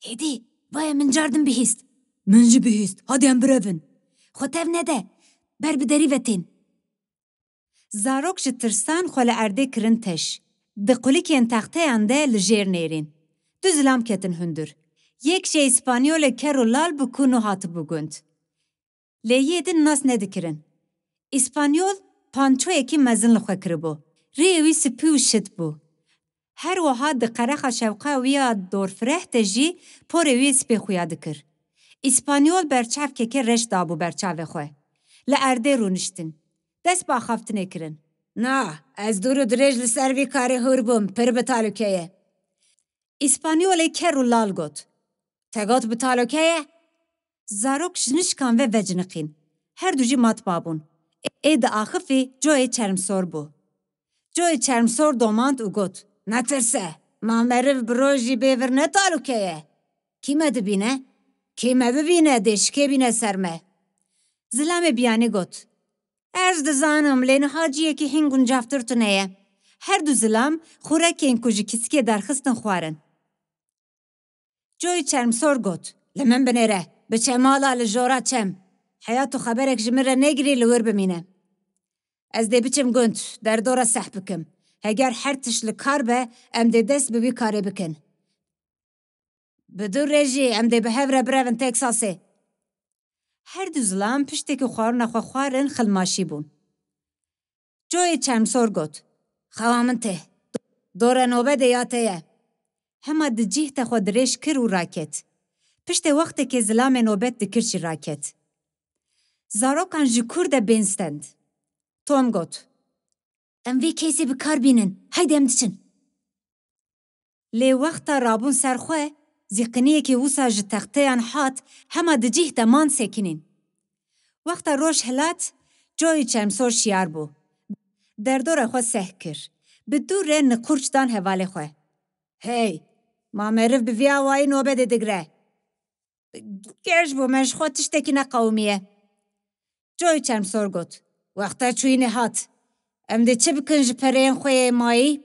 "Hêdî, vaye min cardin bihîst." "Min jî bihîst. Hadê em birevin." "Xwe tev nede. Ber bi derî ve tên." Zarok ji tirsan xwe li erdê kirin teş. Di qulikên texteyan de li jêr nêrîn. Du zilam ketin hundir. Yek jê îspanyolê ker û lal bû ku nû hatibû gund. Lê yê din nas nedikirin. Îspanyol pançoyekî mezin li xwe kiribû. Rêyê wî spî û şit bû. Her wiha di qerexa şewqa wî ya dorfireh de jî porê wî spê xuya dikir. Îspanyol berçavkeke reş dabû ber çavê xwe. Li erdê rûniştin. Dest bi axaftinê kirin. "Na, ez dûr û dirêj li ser vî karê hûr bûm, pir bi talûke ye." Îspanyolê ker û lal got, "Te got bi talûke ye?" Zarok ji nişkan ve veciniqîn. Her du jî mat mabûn. Ê diaxifî coyê çermsor bû. Coyê çermsor domand û got, "Netirse, ma meriv bi rojî bê vir ne talûke ye. Kî me dibîne? Kê me bibîne dê şikê bîne ser me." Zilamê biyanî got, "Ez dizanim, lê niha cihekî hîn guncavtir tune ye." Her du zilam xurekên ku ji kîsikê derxistin xwarin. Coyê çermsor got, "Li min binêre, biçe mala li jora çem. Heya tu xeberek ji min re negirî, li wir bimîne. Ez dê biçim gund, derdora seh bikim. Heger her tişt li kar be, em dê dest bi wî karê bikin. Bi dû re jî em dê bi hev re birevin Teksasê." Her du zilam piştê ku xwarina xwe xwarin xilmaşî bûn. Coyê çermsor got, "Xewa min tê. Dora nobedê ya te ye." Hema di cih de xwe dirêj kir û raket. Piştê wextekê zilamê nobet dikir jî raket. Zarokan ji kûr de bên stend. Tom got, "Em vê keysê bi kar bînin. Haydi em diçin." Lê wexta rabûn ser xwe, zîqiniyekê wisa ji texteyan hat, hema di cih de man sekinîn. Wexta roj hilat, coyê çermsor şiyar bû. Derdora xwe seh kir. Bi dû re niqûrç dan hevalê xwe. "Hey, ma meriv bi vî awayî nobedê digre? Geş bû, me ji xwe tiştekî neqewimiye." Coyê çermsor got, "Wexta çûyînê hat. Em dê çi bikin ji pereyên xwe yê mayî?"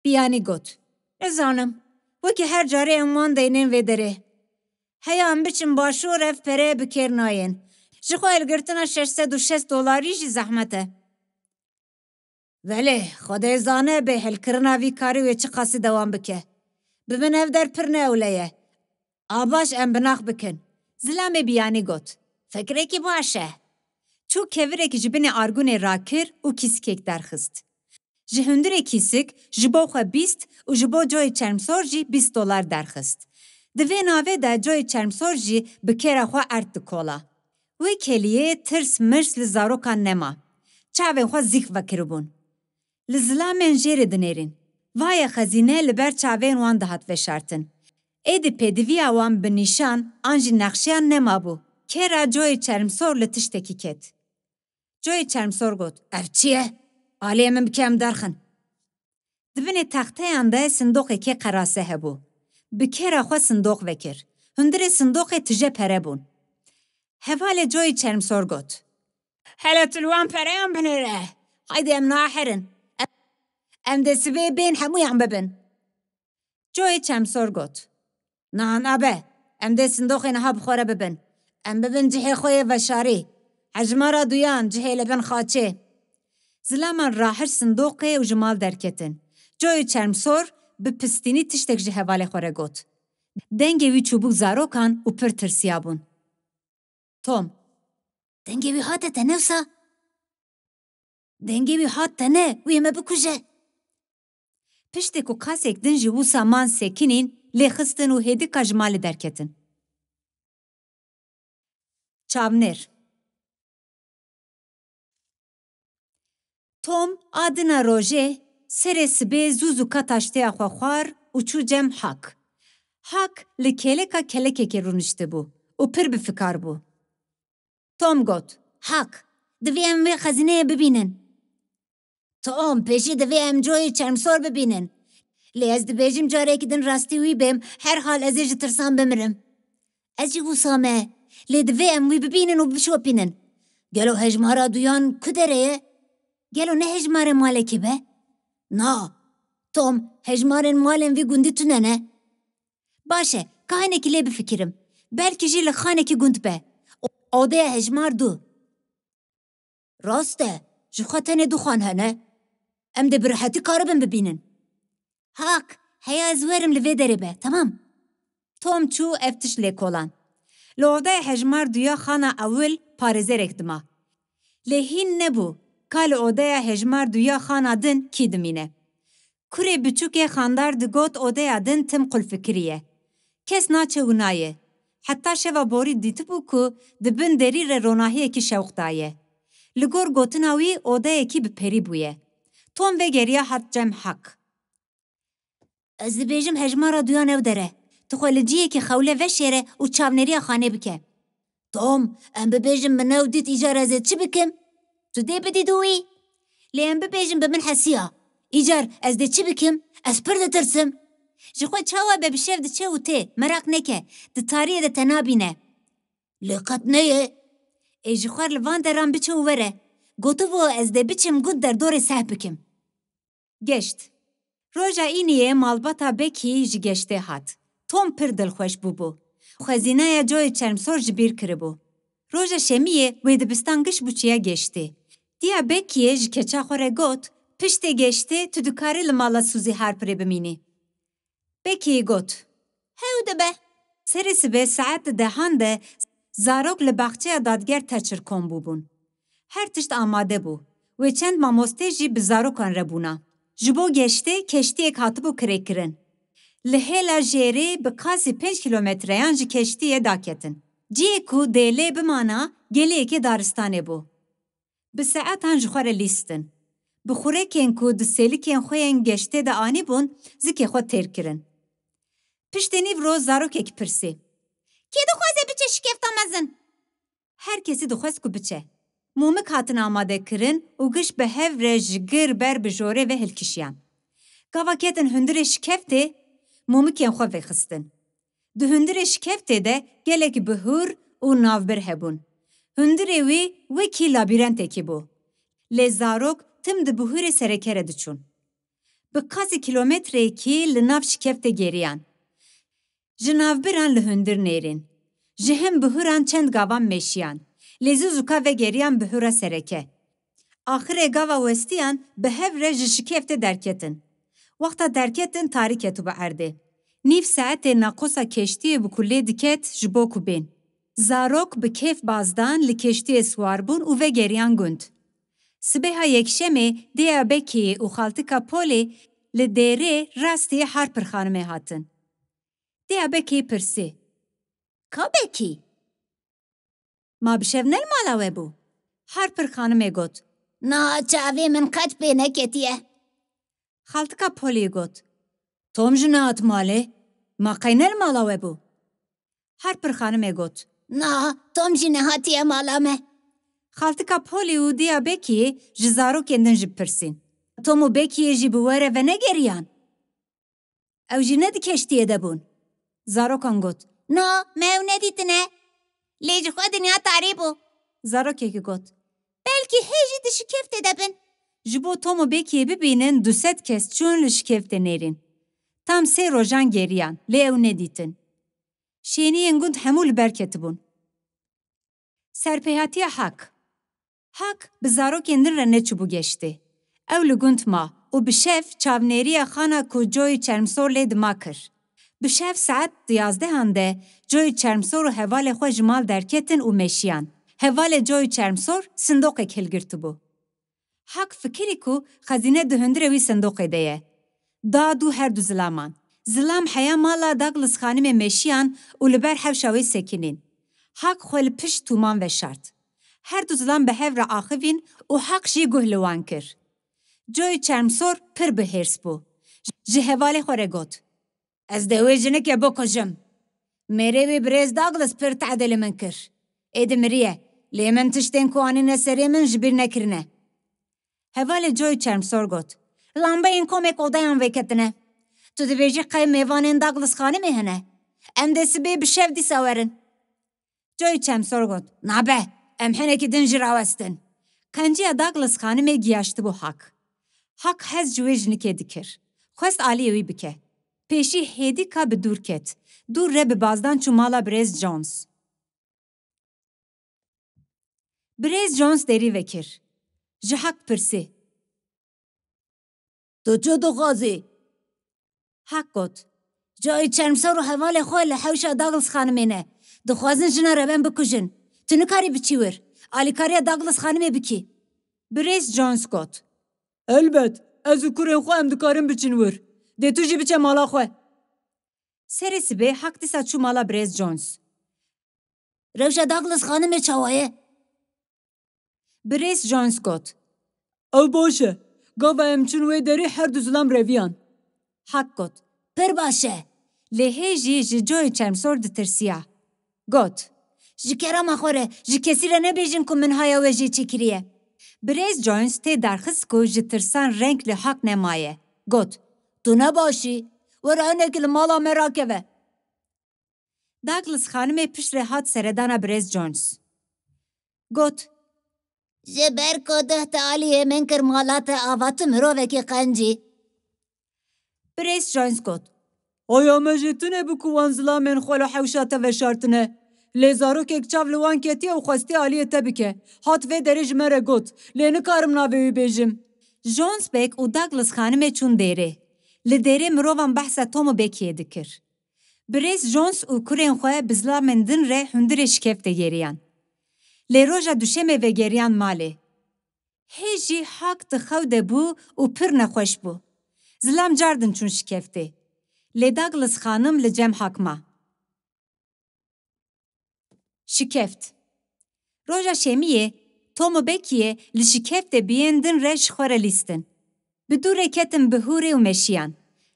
Biyanî got, "Nizanim. Wekî her carê em wan deynên vê derê. Heya em biçin başûr, ev pere bi kêr nayên. Ji xwe hilgirtina şeş sed û şêst dolarî jî zehmet e." "Belê, Xwedê zane bê hilkirina vî karî wê çiqasî dewam bike. Bi min ev der pir ne ewle ye. A baş em bi nax bikin." Zilamê biyanî got, "Fikrekî baş e." Çû kevirek ji binê argûnê rakir û kîsikek derxist. Ji hundirê kîsik ji bo xwe bîst û ji bo coyê çermsor jî bîst dolar derxist. Di vê navê de coyê çermsor jî bi kêra xwe erd dikola. Wê keliyê tirs mirs li zarokan nema. Çavên xwe zîx vekiribûn. Li zilamên jêrê dinêrîn. Vaye xezîne li ber çavên wan dihat veşartin. Êdî pêdiviya wan bi nîşan an jî nexşeyan nemabû. Kêra coyê çermsor li tiştekî ket. Coyê çermsor got, "Ev çi ye? Aliyê min bike em derxin." Di binê texteyan de sindoqekê qerase hebû. Bi kêra xwe sindoq vekir. Hundirê sindoqê tije pere bûn. Hevalê coyê çermsor got, "Hele tu li wan pereyan binêre. Haydi em naherin. Em, em dê sibê bên hemûyan bibin." Coyê çemsor got, "Na, nabe. Em dê sindoqê niha bi xwe re bibin. Em bibin cihê xwe yê veşarî. Hejmara duyan cihê li bin xaçê." Zilaman rahişt sindoqê û ji mal derketin. Coyê çermsor bi pistînî tiştek ji hevalê xwe re got. Dengê wî çûbû zarokan û pir tirsiyabûn. Tom, "Dengê wî hate te ne wisa? Dengê wî hat te ne, wî me bikuje." Piştê ku qasek din ji wisa man sekinîn, lê xistin û hêdika ji malê derketin. Çavnêr. Tom a dina rojê serê sibê zû zûka taştêya xwe xwar û çû cem Hak. Hak li kêleka kelekekê rûniştibû û pir bi fikar bû. Tom got, "Hak, Divê em wê xezîneyê bibînin. Tom, pêşî divê em coyê çermsor bibînin. Lê ez dibêjim carekî din rastî wî bêm, herhal ez ê ji tirsan bimirim. Ez jî wisa me. Lê divê em wî bibînin û bişopînin. Gelo hejmara duyan ku derê ye? Gelo ne hejmarê malekê be? Na. Tom, hejmarên malên vî gundî tune ne. Baş e, ka hinekî lê bifikirim. Belkî jî li xanekî gund be. O-, odeya hejmar du. Rast e, ji xwe tenê du xan hene. Em dê bi rihetî karibin bibînin. Hak, heya ez werim li vê derê be, temam. Tom çû ev tişt lêkolan. Li odeya hejmar duya xana ewil parêzerek dima. Lê hîn nebû ka li odeya hejmar duya xana din kî dimîne. Kurê biçûkê xandar digot odeya din tim qulfikirî ye. Kes naçe û nayê. Heta şeva borî dîtibû ku di bin derî re ronahiyekî şewq daye. Li gor gotina wî odeyekî bi perî bûye. Tom vegeriya hat cem Hak. Ez dibêjim hejmara duyan ew der e. Tu xwe li cihekî xewle veşêre û çavneriya xanê bike. Tom, em bibêjin min ew dît, îcar ez ê çi bikim? Tu dê bidî dû wî. Lê em bibêjin bi min hesiya. Îcar ez dê çi bikim? Ez pir ditirsim. Ji xwe çawa be bi şev diçe û tê, meraq neke, di tariyê de te nabîne. Lê qet neyê. Ê ji xwe li van deran biçe û were. Gotibû ez dê biçim gund derdorê seh bikim. Geşt. Roja îniyê malbata Bekî ji geştê hat. Tom pir dilxweş bûbû. Xwezînaya coyê çermsor ji bîr kiribû. Roja şemiyê wê dibistan giş bû çiya geştê. Diya Bekiyê ji keça xwe re got, piştê geştê tu dikarî li mala Suzî Harperê bimînî. Bekiyê got, hew dibe. Serê sibê saet di dehan de zarok li baxçeya dadger Thatcher kom bûbûn. Her tişt amade bû. Wê çend mamostê jî bi zarokan re bûna. Ji bo geştê keştiyek hatibû kirêkirin. Li hêla jêrê bi qasî pênc kîlometreyan ji keştiyê daketin. Cihê ku dê lê bimana geliyekê daristanê bû. Bi saetan ji xwe re lîstin. Bi xurekên ku di sêlikên xwe yên geştê de anîbûn, zikê xwe têr kirin. Piştê nîvro zarokek pirsî, kê dixwaze biçe şikefta mezin? Her kesî dixwest ku biçe. Mûmik hatin amade kirin û giş bi hev re ji gir ber bi jorê ve hilkişiyan. Gava ketin hundirê şikeftê, mûmikên xwe vexistin. Di hundirê şikeftê de gelek bihur û navbir hebûn. Hundirê wî wekî labîrentekî bû. Lê zarok tim di bihurê sereke re diçûn. Bi qasî kîlometreyekî li nav şikeftê geriyan. Ji navbiran li hundir nêrîn. Ji hin bihuran çend gavan meşiyan. Lê zû zûka vegeriyan bihura sereke. Axirê gava westiyan bi hev re ji şikeftê derketin. Wexta derketin tarî ketibû erdê. Nîv saetê naqosa keştiyê bû ku lê diket ji bo ku bên. Zarok bi kêf bazdan li keştiyê siwar bûn û vegeriyan gund. Sibeha yekşemê dêya Bekiyê û xaltika Polê li dêrê rastî Harper xanimê hatin. Dêya Bekiyê pirsî, ka Bekî? Ma bi şev ne li mala we bû? Harper xanimê got, na, çavê min qet pê neketiye. Xaltika Polî got, Tom jî nehat malê, ma qey ne li mala we bû? Harper xanimê got, na, Tom jî nehatiye mala me. Xaltika Polî û diya Bekiyê ji zarokên din jî pirsîn, Tom û Bekiyê jî bi we re venegeriyan? Ew jî ne di keştiyê de bûn? Zarokan got, na, me ew nedîtine. Lê ji xwe dinya tarî bû. Zarokekî got, belkî hê jî di şikeftê de bin. Ji bo Tom û Bekiyê bibînin du sed kes çûn li şikeftê nêrîn. Tam sê rojan geriyan, lê ew nedîtin. Şêniyên gund hemû li ber ketibûn. Serpêhatiya Hak. Hak bi zarokên din re neçûbû geştê. Ew li gund ma û bi şev çavnêriya xana ku Joy Çermsor lê dima kir. Bi şev saet diyazdehan de Joy Çermsor û hevalê xwe ji mal derketin û meşiyan. Hevalê Joy Çermsor sindoqek hilgirtibû. Hak fikirî ku xezîne di hundirê wî sindoqê de ye. Da dû her du zilaman. Zilam heya mala Douglas xanimê meşiyan û li ber hewşa wê sekinîn. Hak xwe li pişt tûman veşart. Her du zilam bi hev re axivîn û Hak jî guh li wan kir. Joy Çermsor pir bi hêrs bû. Ji hevalê xwe re got, ez dê wê jinike bikujim. Mêrê wî birêz Douglas pir tehdê li min kir. Êdî miriye. Lê min tiştên ku anîne serê min ji bîr nekirine. Hevalê Joy Çermsor got, lambeyên komêk odeyan vêketine. Tu dibêjî qey mêvanên Douglas xanimê hene? Em dê sibê bi şev dîsa werin. Joy Çermsor got, nabe, em hinekî din jî rawestin. Qenciya Douglas xanimê giyaştibû Hak. Hak hez ji wê jinikê dikir. Xwest aliyê wî bike. Pêşî hêdîka bi dûr ket. Dûr re bi bazdan çû mala birêz Jones. Birêz Jones derî vekir. Ji Hak pirsî. Tu çi dixwazî? Hak got, Joy Çermsor û hevalê xwe li hewşa Douglas xanimê ne. Dixwazin jina reben bikujin. Tu nikarî biçî wir. Alîkariya Douglas xanimê bikî. Birêz Jones got, elbet, ez û kurên xwe em dikarin biçin wir. Dê tu jî biçe mala xwe. Serê sibê Hak dîsa çû mala birêz Jones. Rewşa Douglas xanimê çawa ye? Birêz Jones got, ew baş e. Gava em çûn wê derê her du zilam reviyan. Hak got, pir baş e. Lê hê jî ji Joy Çermsor ditirsiya. Got, ji kerema xwe re ji kesî re nebêjin ku min haya we jê çêkiriye. Birêz Jones tê derxist ku ji tirsan reng li Hak nemaye. Got, tu ne baş î. Were hinekî li mala me rakeve. Douglas xanimê piştre hat seredana birêz Jones. Got, ji ber ku duh te aliyê min kir mala te ava tu mirovekî qencî. Birêz Jones got, aya me jê tune bû ku wan zilamên xwe li hewşa te veşartine. Lê zarokek çav li wan ketiye û xwestiye aliyê te bike. Hat vê derê ji me re got, lê nikarim navê wî bêjim. Jones bek û Douglas xanimê çûn dêrê. Li dêrê mirovan behsa Tom û Becky'yê dikir. Birêz Jones û kurên xwe bi zilamên din re hundirê şikeftê geriyan. Lê roja duşemê vegeriyan malê. Hê jî Hak di xew de bû û pir nexweş bû. Zilam cardin çûn şikeftê. Lê Douglas xanim li cem Hak ma. Şikeft. Roja şemiyê, Tom û Becky'yê li şikeftê bi yên din re ji xwe re lîstin. Bi dû re ketin bihûrê û meşiyan.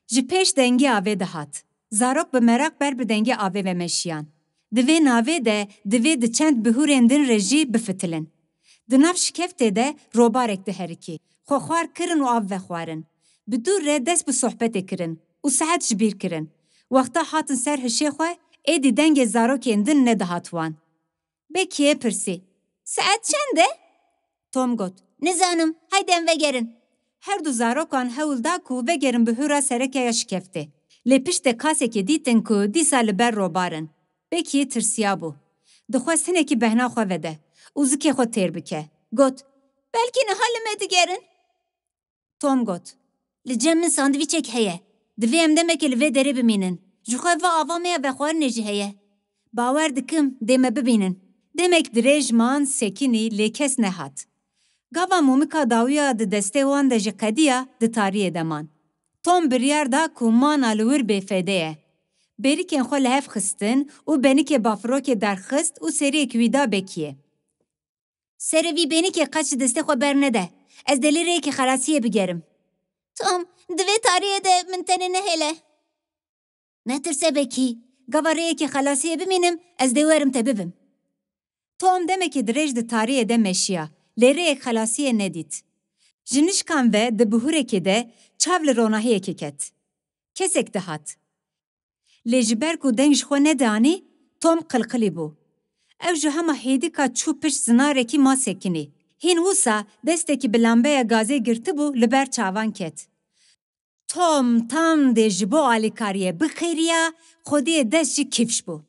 Ji pêş dengê avê dihat. Zarok bi meraq ber bi dengê avê ve meşiyan. Di vê navê de divê di çend bihûrên din re jî bifitilin. Di nav şikeftê de robarek diherikî. Xwe xwar kirin û av vexwarin. Bi dû re dest bi sohbetê kirin û saet ji bîr kirin. Wexta hatin ser hişê xwe, êdî dengê zarokên din nedihat wan. Becky'yê pirsî, saet çend e? Tom got, nizanim, haydi em vegerin. Her du zarokan hewl da ku vegerin bihûra sereke ya şikeftê. Lê piştde kasekê dîtin ku dîsa li ber robar in. Becky'yê tirsiyabû. Dixwest hinekî behna xwe vede û zikê xwe têr bike. Got, belkî niha li me digerin? Tom got, li cem min sandwîçek heye. Divê em demekê li vê derê bimînin. Ji xwe va ava me ya vexwarinê jî heye. Bawer dikim dê me bibînin. Demek dirêj man, sekinî, lê kes nehat. Gava mûmika dawiya di destê wan de jî qediya, di tariyê de man. Tom biryar da ku mana li wir bêfêde ye. Bêrikên xwe li hev xistin û benikê bafirokê derxist û seriyek wî da Becky'yê. Serê vî bênikê qet ji destê xwe bernede. Ez dê li rêyekê xelasiyê bigerim. Tom, di vê tariyê de min tenê nehêle. Netirse Becky, gava rêyekê xelasiyê bimînim, ez dê werim te bibim. Tom demekê dirêj di tariyê de meşiya, lê rêyek xelasiyê nedît. Ji nişkan ve di bihûrekê de çav li ronahiyekê ket. Kesek dihat. Lê ji ber ku deng ji xwe nedianî, Tom qilqilî bû. Ew ji hema hêdîka çû pişt zinarekî ma sekinî. Hîn wisa destekî bi lambeya gazê girtibû li ber çavan ket. Tom tam dê ji bo alîkariyê bixêriya, xwediyê dest jî kifş bû.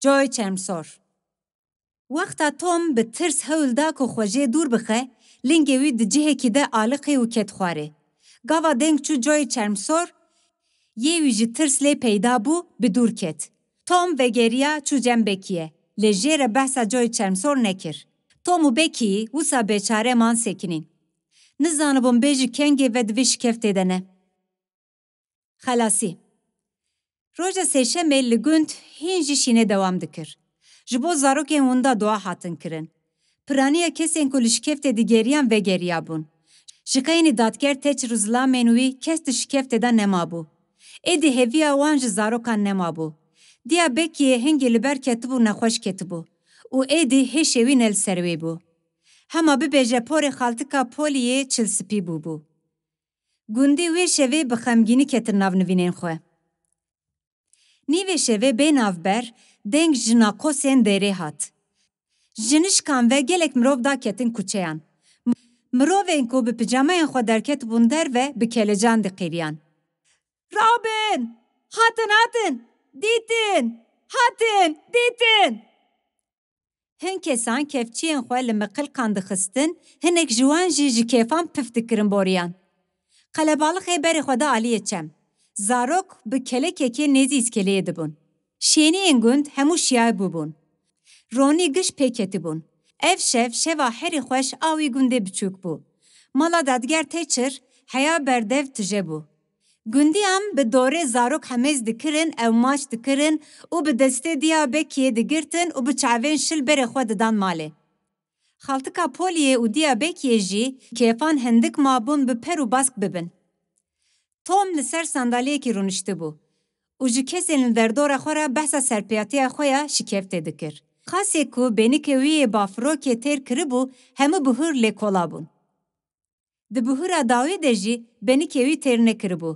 Joy Çermsor. Wexta Tom bi tirs hewl da ku xwe jê dûr bixe, lingê wî di cihekî de aliqî û ket xwarê. Gava deng çû Joy Çermsor, yê wî ji tirs lê peyda bû, bi dûr ket. Tom vegeriya çû cem Becky ye, lê jê re behsa Joy Çermsor nekir. Tom û Becky wisa bêçare man sekinîn. Nizanibûn bê ji kengê ve di vê şikeftê de ne. Xelasî. Roja sêşemê li gund hîn jî şînê dewam dikir. Ji bo zarokên winda dua hatin kirin. Piraniya kesên ku li şikeftê digeriyan vegeriyabûn. Ji qeynî dadger teçir û zilamên wî kes di şikeftê de nemabû. Êdî hêviya wan ji zarokan nemabû. Diya Beckî yê hingê li ber ketibû nexweş ketibû. û êdî hêşê wî ne li ser wê bû. Hema bibêje porê xaltika Poliyê çilspî bûbû. Gundî wê şevê bi xemgînî ketin nav nivînên xwe. Nîvê şevê bê navber deng ji naqosên dêrê hat. Ji nişkan ve gelek mirov daketin kuçeyan. Mirovên ku bi pijamayên xwe derketibûn derve bi kelecan diqîriyan. Rabin! Hatin, hatin! Dîtin! Hatin! Dîtin! Hin kesan kevçiyên xwe li miqilkan dixistin, hinek ji wan jî ji kêfan pif dikirin boriyan. Qelebalixê berê xwe da aliyê çem. Zarok bi kelekekê nêzî îskeleyê dibûn. Şêniyên gund hemû şiyayî bûbûn. Ronî giş pê ketibûn. Ev şev, şeva herî xweş a wî gundê biçûk bû. Mala dadger Thatcher heya berdev tije bû. Gundiyan bi dorê zarok hemêz dikirin, ew maç dikirin û bi destê diya Bekiyê digirtin û bi çavên şil berê xwe didan malê. Xaltika Poliyê û diya Bekiyê jî kêfan hindik mabûn bi per û bask bibin. Tom li ser sandaliyekî rûniştibû û ji kesên li derdora xwe re behsa serpêhatiya xwe ya şikeftê dikir. Qasê ku bênikê wî yê bafirokê têr kiribû, hemû bi hûr lêkola bûn. Di bihûra dawî de jî bênikê wî têr nekiribû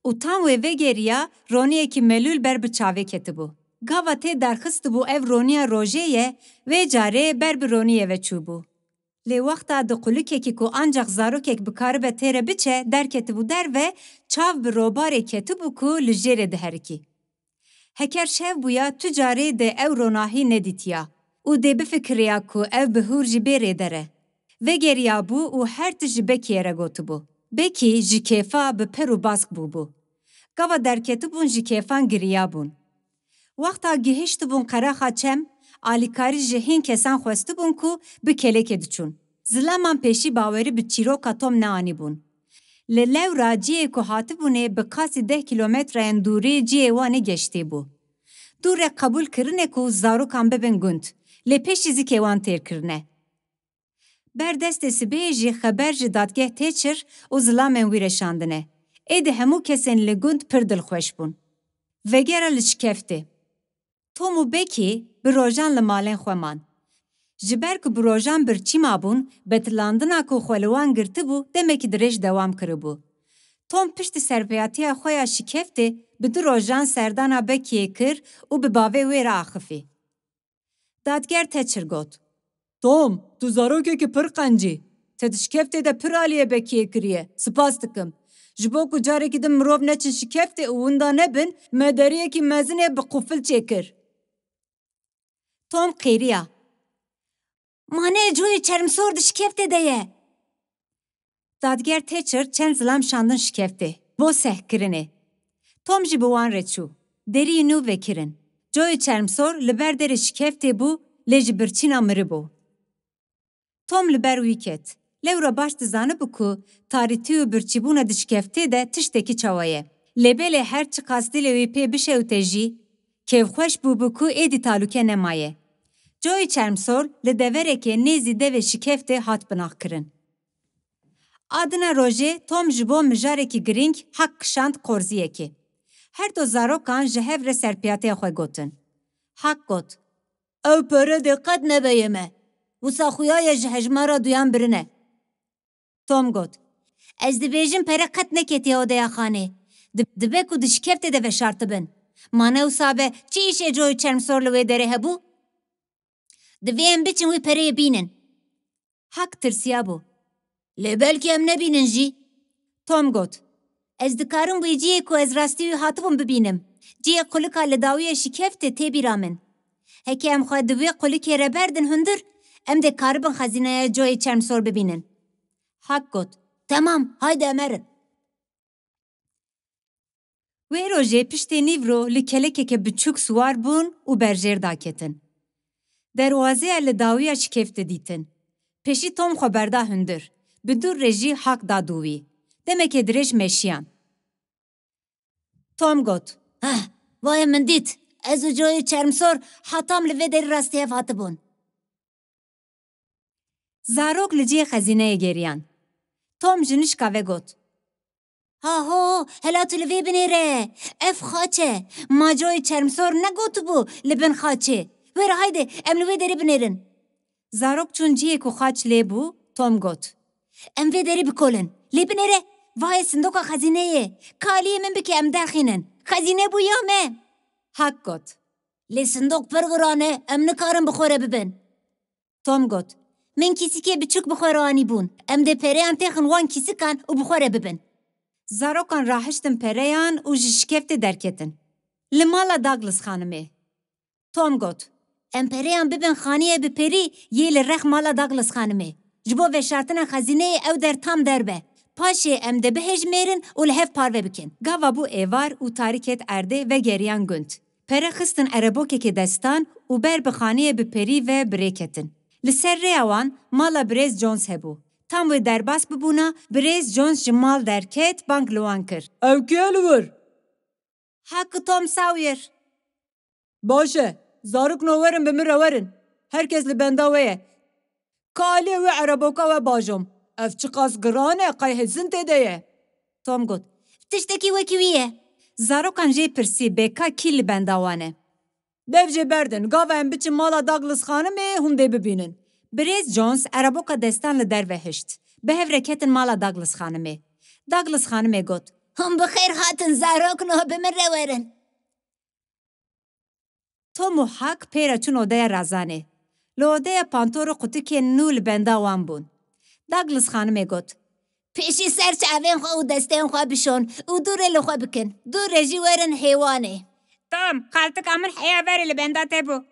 û tam wê vegeriya, roniyekî melûl ber bi çavê ketibû. Gava tê derxistibû ev roniya rojê ye, vê carê ber bi roniyê ve çûbû. Lê wexta di qulikekî ku ancax zarokek bikaribe tê re biçe derketibû derve, çav bi robarê ketibû ku li jêrê diherikî. Heker şev bûya tu carê dê ew ronahî nedîtiya û dê bifikiriya ku ev bihûr ji bê rê der e. Vegeriyabû û her tişt ji Bekiyê re gotibû. Bekî ji kêfa bi per û bask bûbû. Gava derketibûn ji kêfan giriyabûn. Wexta gihiştibûn qeraxa çem, alîkarî ji hîn kesan xwestibûn ku bi kelekê diçûn. Zilaman pêşî bawerî bi çîroka Tom neanîbûn. Li lewra cihê ku hatibûnê bi qasî deh kîlometreyên dûrî cihê wan ê geştê bû. Dû re qebûl kirine ku zarokan bibin gund, lê pêşî zikê wan têr kirine. Ber destê sibehê jî xeber ji dadgeh Thatcher û zilamên wî re şandine. Êdî hemû kesên li gund pir dilxweş bûn. Vegera li şikeftê. Tom û Bekî bi rojan li malên xwe man. Ji ber ku bi rojan birçî mabûn, betilandina ku xwe li wan girtibû demekî dirêj dewam kiribû. Tom piştî serpêhatiya xwe ya şikeftê bi du rojan serdana Bekiyê kir û bi bavê wê re axifî. Dadger Thatcher got, Tom, tu zarokekî pir qenc î. Te di şikeftê de pir aliyê Bekiyê kiriye. Spas dikim. Ji bo ku carekî din mirov neçin şikeftê û winda nebin, me deriyekî mezin ê bi qufil çêkir. Tom qêriya. Mane coyê çermsor di şikeftê de ye. Dadger Thatcher çend zilam şandin şikeftê, bo sehkirinê. Tom jî bi wan re çû. Deriyê nû vekirin. Coyê çermsor li ber derê şikeftê bû, lê ji birçîna miribû. Tom li ber wî ket. Lewra baş dizanibû ku tarîtî û birçîbûna di şikeftê de tiştekî çawa ye. Lê belê her çiqas dilê wî pê bişewite jî, kêfxweş bûbû ku êdî talûke nemaye. Coyê çermsor li deverekê nêzî devê şikeftê hat binaxkirin. A dina rojê Tom ji bo mijarekî girîng hak kişand qorziyekê. Her do zarokan ji hev re serpiyatê xwe gotin. Hak got, Ew pere dê qet nebe yê me. Wisa xuya ye ji hejmara duyan birine. Tom got, Ez dibêjim pere qet neketiye odeya xanê. Di-, dibe ku di şikeftê de veşartibin. Mane wisa be, çi îşê coyê çermsor li wê derê hebû? Divê em biçin wî pereyê bînin. Hak tirsiyabû. Lê belkî em nebînin jî. Tom got, Ez dikarim wî cihê ku ez rastî wî hatibûm bibînim. Cihê qulika li dawiyê şikeftê tê bîra min. Heke em xwe di wê qulikê re berdin hundir, em dê karibin xezîneya coyê çermsor bibînin. Hak got, Temam, haydi em herin. Wê rojê piştê nîvro li kelekeke biçûk siwar bûn û berjêr daketin. Derwazeya li dawiya şikeftê dîtin. Pêşî Tom xwe berda hundir. Bi dûr re jî Hak da dû wî. Demekê dirêj meşiyan. Tom got, Heh, vaye min dît. Ez û coyê çermsor hetam li vê derî rastî hev hatibûn. Zarok li cihê xezîneyê geriyan. Tom ji nişka ve got, Haho, hela tu li vê binêre. Ev xaç e. Ma coyê çermsor negotibû li bin xaçê. Were haydi, em li wê derê binêrin. Zarok çûn cihê ku xaç lê bû, Tom got, Em vê derê bikolin. Lê binêre, vayê sindoka xezîneyê. Ka aliyê min bike, em derxînin. Xezîne bû ya me. Hak got, Lê sindok pir giran e, em nikarin bi xwe re bibin. Tom got, Min kîsîkê biçûk bi xwe re anîbûn. Em dê pereyan têxin wan kîsikan û bi xwe re bibin. Zarokan rahiştin pereyan û ji şikeftê derketin. Li mala Douglas xanimê. Tom got, Em pereyan bibin xaniyê bi perî yê li rex mala Douglas xanimê. Ji bo veşartina xezîneyê ew der tam derbe. Paşê em dê bihejmêrin û li hev parve bikin. Gava bû êvar û tarî ket erdê, vegeriyan gund. Pere xistin erebokekê destan û ber bi xaniyê bi perî ve bi rê ketin. Li ser rêya wan mala birêz Jones hebû. Tam wê derbas bibûna, birêz Jones ji mal derket, bang li wan kir. Ew kê li wir? Hak Tom Sawyer. Baş e, zarokno werin bi min re werin. Her kes li benda we ye. Ka aliyê wê ereboka we bajom. Ev çiqas giran e, qey hêzin tê de ye. Tom got, Tiştekî wekî wî ye. Zarokan jê pirsî, bê ka kî li benda wan e? Dev jê berdin, gava em biçin mala Douglas xanimê, hûn dê bibînin. Birêz Jones ereboka destan li derve hişt. Bi hev re ketin mala Douglas xanimê. Douglas xanimê got, Hûn bi xêr hatin zarokno, bi min re werin. Tom û Hak pê re çûn odeya razanê. Li odeya pantor û qutikên nû li benda wan bûn. Douglas xanimê got, Pêşî ser çavên xwe û destên xwe bişon û dûrê li xwe bikin. Dûrê jî werin hêwanê. Tom, xaltika min heya verê li benda te bû.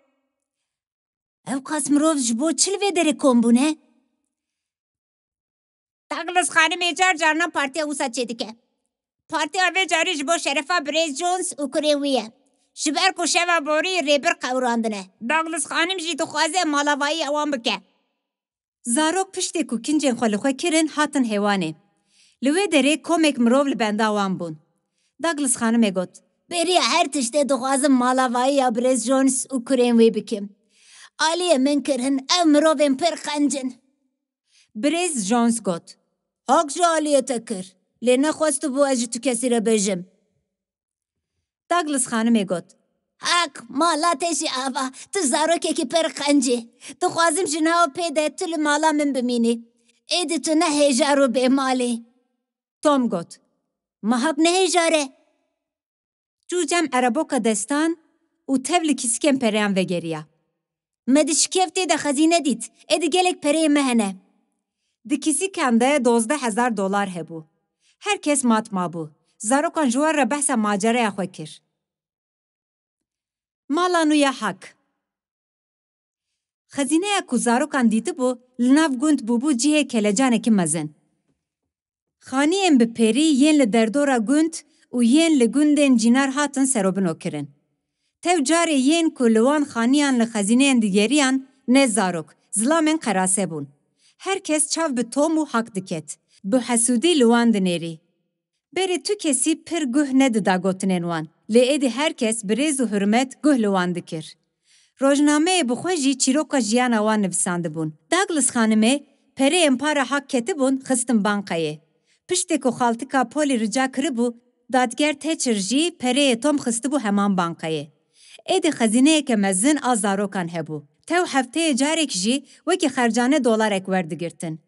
Ew qas mirov ji bo çi li vê derê kom bûne? Douglas xanimê car carna partiya wisa çêdike. Partiya vê carî ji bo şerefa birêz Jones û kurên wî ye. Ji ber ku şeva borî rêbir qewirandine. Douglas xanim jî dixwaze malavayiya wan bike. Zarok piştê ku kincên xwe li xwe kirin, hatin hêwanê. Li wê derê komek mirov li benda wan bûn. Douglas xanimê got, Bêriya her tiştê dixwazim malavayiya birêz Jones û kurên wê bikim. Aliyê min kirin, ev mirovên pir qenc in. Birêz Jones got, Hak ji aliyê te kir, lê nexwestibû ez ji tu kesî re bêjim. Douglas xanimê got, Hak, mala te jî ava, tu zarokekî pir qenc î. Dixwazim ji nav pê de tu li mala min bimînî. Êdî tu ne hêjar û bêmal î. Tom got, Ma Hak ne hêjar e? Çû cem ereboka destan û tev li kîsikên pereyan vegeriya. Me di şikeftê de xezîne dît, êdî gelek pereyê me hene. Di kîsikan de dozdeh hezar dolar hebû. Her kes mat mabû. Zarokan ji wan re behsa macereya xwe kir. Mala nû ya Hak. Xezîneya ku zarokan dîtibû, li nav gund bûbû cihê kelecanekî mezin. Xaniyên bi perî yên li derdora gund û yên li gundên cînar hatin serobino kirin. Tev carê yên ku li wan xaniyan li xezîneyan digeriyan, ne zarok, zilamên qerase bûn. Her kes çav bi Tom û Hak diket. Bi hesûdî li wan dinêrî. Berê tu kesî pir guh nedida gotinên wan, lê êdî her kes bi rêz û hurmet guh li wan dikir. Rojnameyê bi xwe jî çîroka jiyana wan nivisandibûn. Douglas xanimê pereyên para Hak ketibûn xistin bankayê. Piştê ku xaltika Polî rica kiribû, dadger Thatcher jî pereyê Tom xistibû heman bankayê. Êdî xezîneyeke mezin a zarokan hebû. Tew hefteyê carek jî wekî xercane dolarek werdigirtin.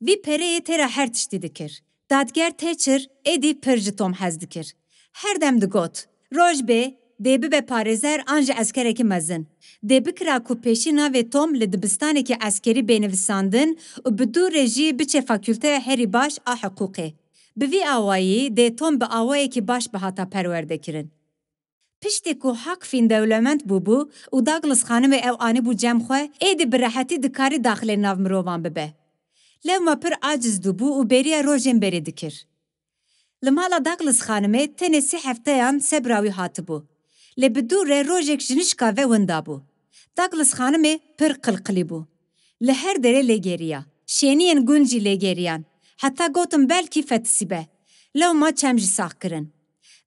Vî pereyê têra her tiştî dikir. Dadger Thatcher êdî pir ji Tom hez dikir. Her dem digot, Roj bê, dê bibe parêzer an jî eskerekî mezin. Dê bikira ku pêşî navê Tom li dibistanekî eskerî bê nivisandin û bi dû re jî biçe fakulteya herî baş a hiqûqê. Bi vî awayî dê Tom bi awayekî baş bihata perwerdekirin. Piştê ku Huckfin dewlemend bûbû û Douglas xanimê ew anîbû cem xwe, êdî bi rehetî dikarî daxilê nav mirovan bibe. Lewma pir aciz dûbû û bêriya rojên berê dikir. Li mala Douglas xanimê tenê sê hefteyan sebra wî hatibû. Lê bi dû re rojek ji nişka ve winda bû. Douglas xanimê pir qilqilî bû. Li her derê lêgeriya. Şêniyên gund jî lêgeriyan. Heta gotin belkî fetisîbe. Lewma çem jî sax kirin.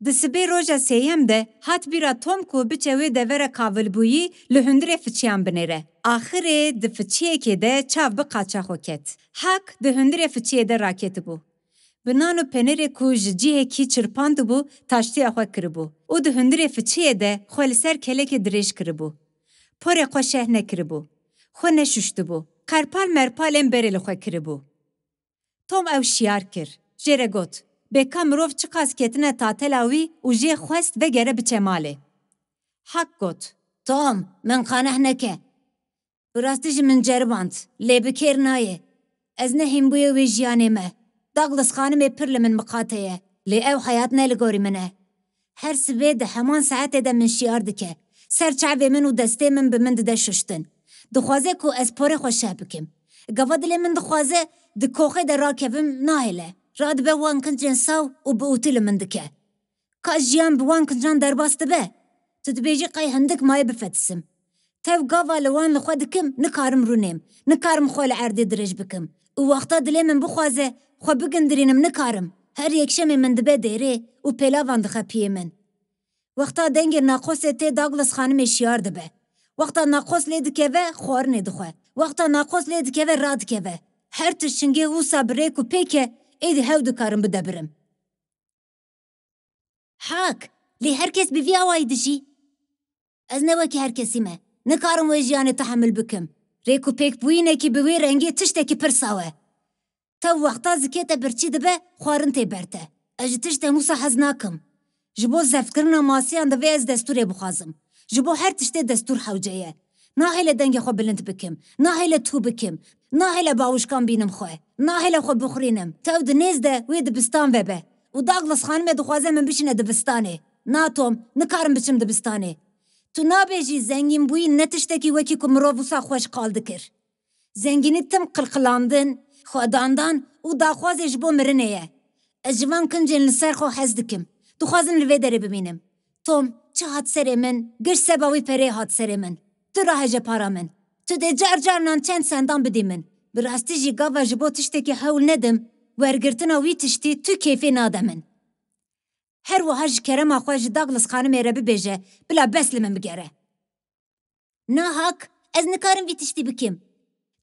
Di sibê roja sêyem de hat bîra Tom ku biçe wê devera kavilbûyî li hundirê fiçiyan binêre. Axirê di fiçiyekê de çav bi qaça xwe ket. Hak di hundirê fiçiyê de raketibû. Bi nan û penêrê ku ji cihekî çirpandibû, taştiya xwe kiribû û di hundirê fiçiyê de xwe li ser kelekê dirêj kiribû. Porê xwe şeh nekiribû. Xwe neşuştibû. Qerpal merpalên berê li xwe kiribû. Tom ew şiyar kir. Jê re got, bêka mirov çiqas ketine tatela wî û jê xwest vegere biçe malê. Huck got, Tom, min qaneh neke. Bi rastî jî min ceriband, lê bi kêr nayê. Ez ne hînbûyê wê jiyanê me. Douglas xanimê pir li min miqate ye, lê ew heyat ne li gorî min e. Her sibê di heman saetê de min şiyar dike. Ser çavê min û destê min bi min dide şuştin. Dixwaze ku ez porê xwe şeh bikim. Gava dilê min dixwaze di koxê de rakevim, nahêle. Radibe wan kincên saw û bi ûtî li min dike. Ka jiyan bi wan kincan derbas dibe? Tu dibêjî qey hindik maye bifetisim. Tev gava li wan li xwe dikim, nikarim rûnêm, nikarim xwe li erdê dirêj bikim. Û wexta dilê min bixwaze xwe bigindirînim, nikarim. Her yekşemê min dibe dêrê û pêlavan dixe piyê min. Wexta dengê naqosê tê Douglas xanimê şiyar dibe. Wexta naqos lê dikeve, xwarinê dixwe. Wexta naqos lê dikeve, radikeve. Her tişt hingê wisa bi rêk û pêk e, êdî hew dikarim bidebirim. Hak, lê her kes bi vî awayî dijî. Ez ne wekî her kesî me. Nikarim wê jiyanê tehemil bikim. Rêk û pêk bûyînekî bi wê rengê tiştekî pir saw e. Tev wexta zikê te birçî dibe, xwarin tê ber te. Ez ji tiştên wisa hez nakim. Ji bo zeftkirina masiyan divê ez destûrê bixwazim. Ji bo her tiştê destûr hewce ye. Nahêle dengê xwe bilind bikim. Nahêle tû bikim. Nahêle bawişkan bînim xwe. Nahêle xwe bixurînim. Tew di nêz de wê dibistan vebe. Û Douglas xanimê dixwaze min bişîne dibistanê. Na Tom, nikarim biçim dibistanê. Tu nabêjî zengînbûyî ne tiştekî wekî ku mirov wisa xweş qal dikir. Zengînî tim qilqilandin, xwedandan û daxwazê ji bo mirinê ye. Ez ji van kincên li ser xwe hez dikim. Dixwazim li vê derê bimînim. Tom, çi hat serê min, giş seba wî perê hat serê min. Tu rahêje para min. Tu dê car carnan çend sendan bidî min. Bi rastî jî gava ji bo tiştekî hewl nedim, wergirtina wî tiştî tu kêfê nade min. Her wiha ji kerema xwe ji Douglas xanimê re bibêje, bila bes li min bigere. Na Hak, ez nikarim vî tiştî bikim.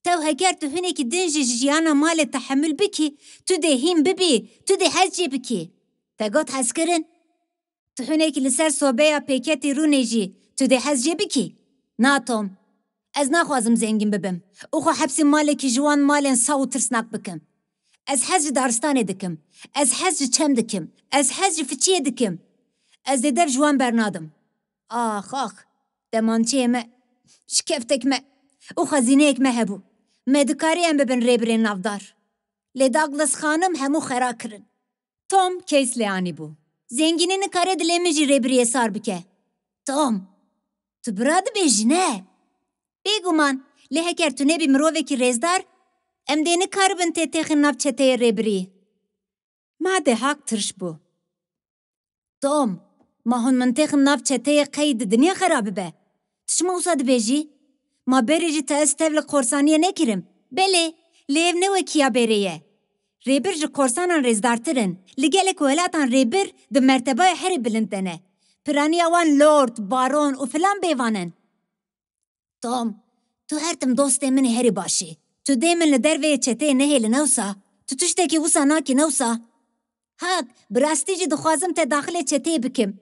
Tew heger tu hinekî din jî ji jiyana malê tehemûl bikî, tu dê hîn bibî, tu dê hez jê bikî. Te got hezkirin? Tu hinekî li ser sobeya pêketî rûnê jî, tu dê hez jê bikî? Na Tom. Ez naxwazim zengîn bibim û xwe hepsî malekî ji wan malên saw û tirsnak bikim. Ez hez ji daristanê dikim. Ez hez ji çem dikim. Ez hez ji fiçiyê dikim. Ez dê dev ji wan bernadim. Ax, ax, demançeyê me, şikeftek me û xezîneyek me hebû. Me dikarî em bibin rêbirên navdar. Lê Douglas xanim hemû xera kirin. Tom keys lê anîbû. Zengînî nikare dilê min jî rêbiriyê sar bike. Tom, tu bira dibêjî, ne? Bêguman, lê heger tu nebî mirovekî rêzdar, em dê nikaribin tê têxin nav çeteyê rêbirî. Madê Hak tiriş bû. Tom, ma hûn min têxin nav çeteyê qey di dinya xera bibe? Tu çima wisa dibêjî? Ma berê jî te ez tev li korsaniyê nekirim? Belê, lê ev ne wekî ya berê ye. Rêbir ji korsanan rêzdartir in. Li gelek welatan rêbir di mertebaya herî bilind de ne. Piraniya wan lord, baron û filan bêvan in. Tom, tu her tim dostê min ê herî baş î. Tu dê min li derveyê çeteyê nehêlî, ne wisa? Tu tiştekî wisa nakî, ne wisa? Hak, bi rastî jî dixwazim te daxilê çeteyê bikim.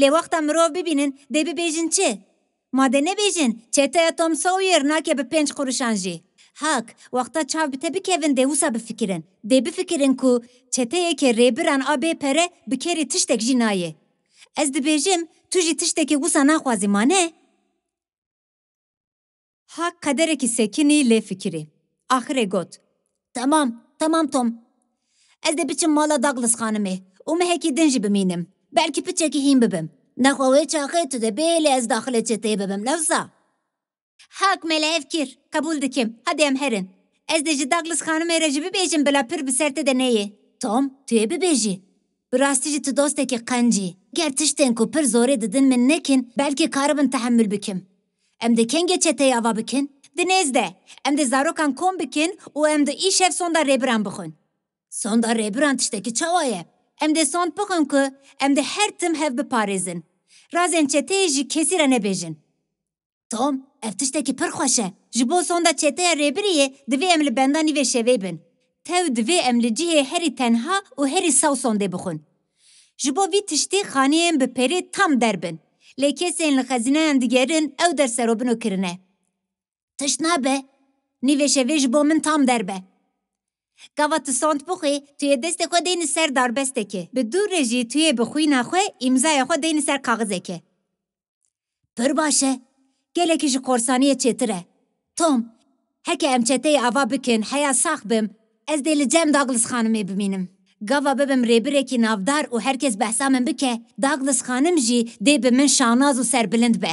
Lê wexta mirov bibînin, dê bibêjin çi? Ma dê nebêjin, çeteya Tom Sawyer nake bi pênc quruşan jî. Hak, wexta çav bi te bikevin, dê wisa bifikirin. Dê bifikirin ku çeteyeke rêbiran a bê pere bi kerê tiştek jî nayê. Ez dibêjim, tu jî tiştekî wisa naxwazî, ma ne? Hak qederekî sekinî lê fikirî. Axirê got, Temam, temam Tom. Ez dê biçim mala Douglas xanimê û mehekî din jî bimînim. Belkî piçekî hîn bibim. Nexwe wê çaxê tu dê bêhêlî ez daxilê çeteyê bibim, ne wisa? Hak, me li hev kir, qebûl dikim. Hadi em herin. Ez dê ji Douglas xanimê re jî bibêjim, bila pir bi ser te de neyê. Tom, tu yê bibêjî. Bi rastî jî tu dostekî qenc î. Ger tiştên ku pir zorê didin min nekin, belkî karibin tehemûl bikim. Em dê kengê çeteyê ava bikin? Di nêz de. Em dê zarokan kom bikin û em dê îşev sonda rêbiran bixwin. Sonda rêbiran tiştekî çawa ye? Em dê sond bixwin ku em dê her tim hev biparêzin. Razên çeteyê jî kesî re nebêjin. Tom, ev tiştekî pir xweş e. Ji bo sonda çeteya rêbiriyê divê em li benda nîvê şevê bin. Tew divê em li cihê herî tenha û herî saw sondê bixwin. Ji bo vî tiştî xaniyên bi perê tam der bin. Lê kesên li xezîneyan digerin ew der serobino kirine. Tişt nabe. Nîvê şevê ji bo min tam derbe. Gava tu sond bixwî, tu yê destê xwe deyne ser darbestekê. Bi dû re jî tu yê bi xwîna xwe îmzaya xwe deyne ser kaxizekê. Pir baş e. Gelekî ji qorsaniyê çêtir e. Tom, heke em çeteyê ava bikin, heya sax bim, ez dê li cem Douglas xanimê bimînim. Gava bibim rêbirekî navdar û her kes behsa min bike, Douglas xanim jî dê bi min şanaz û serbilind be.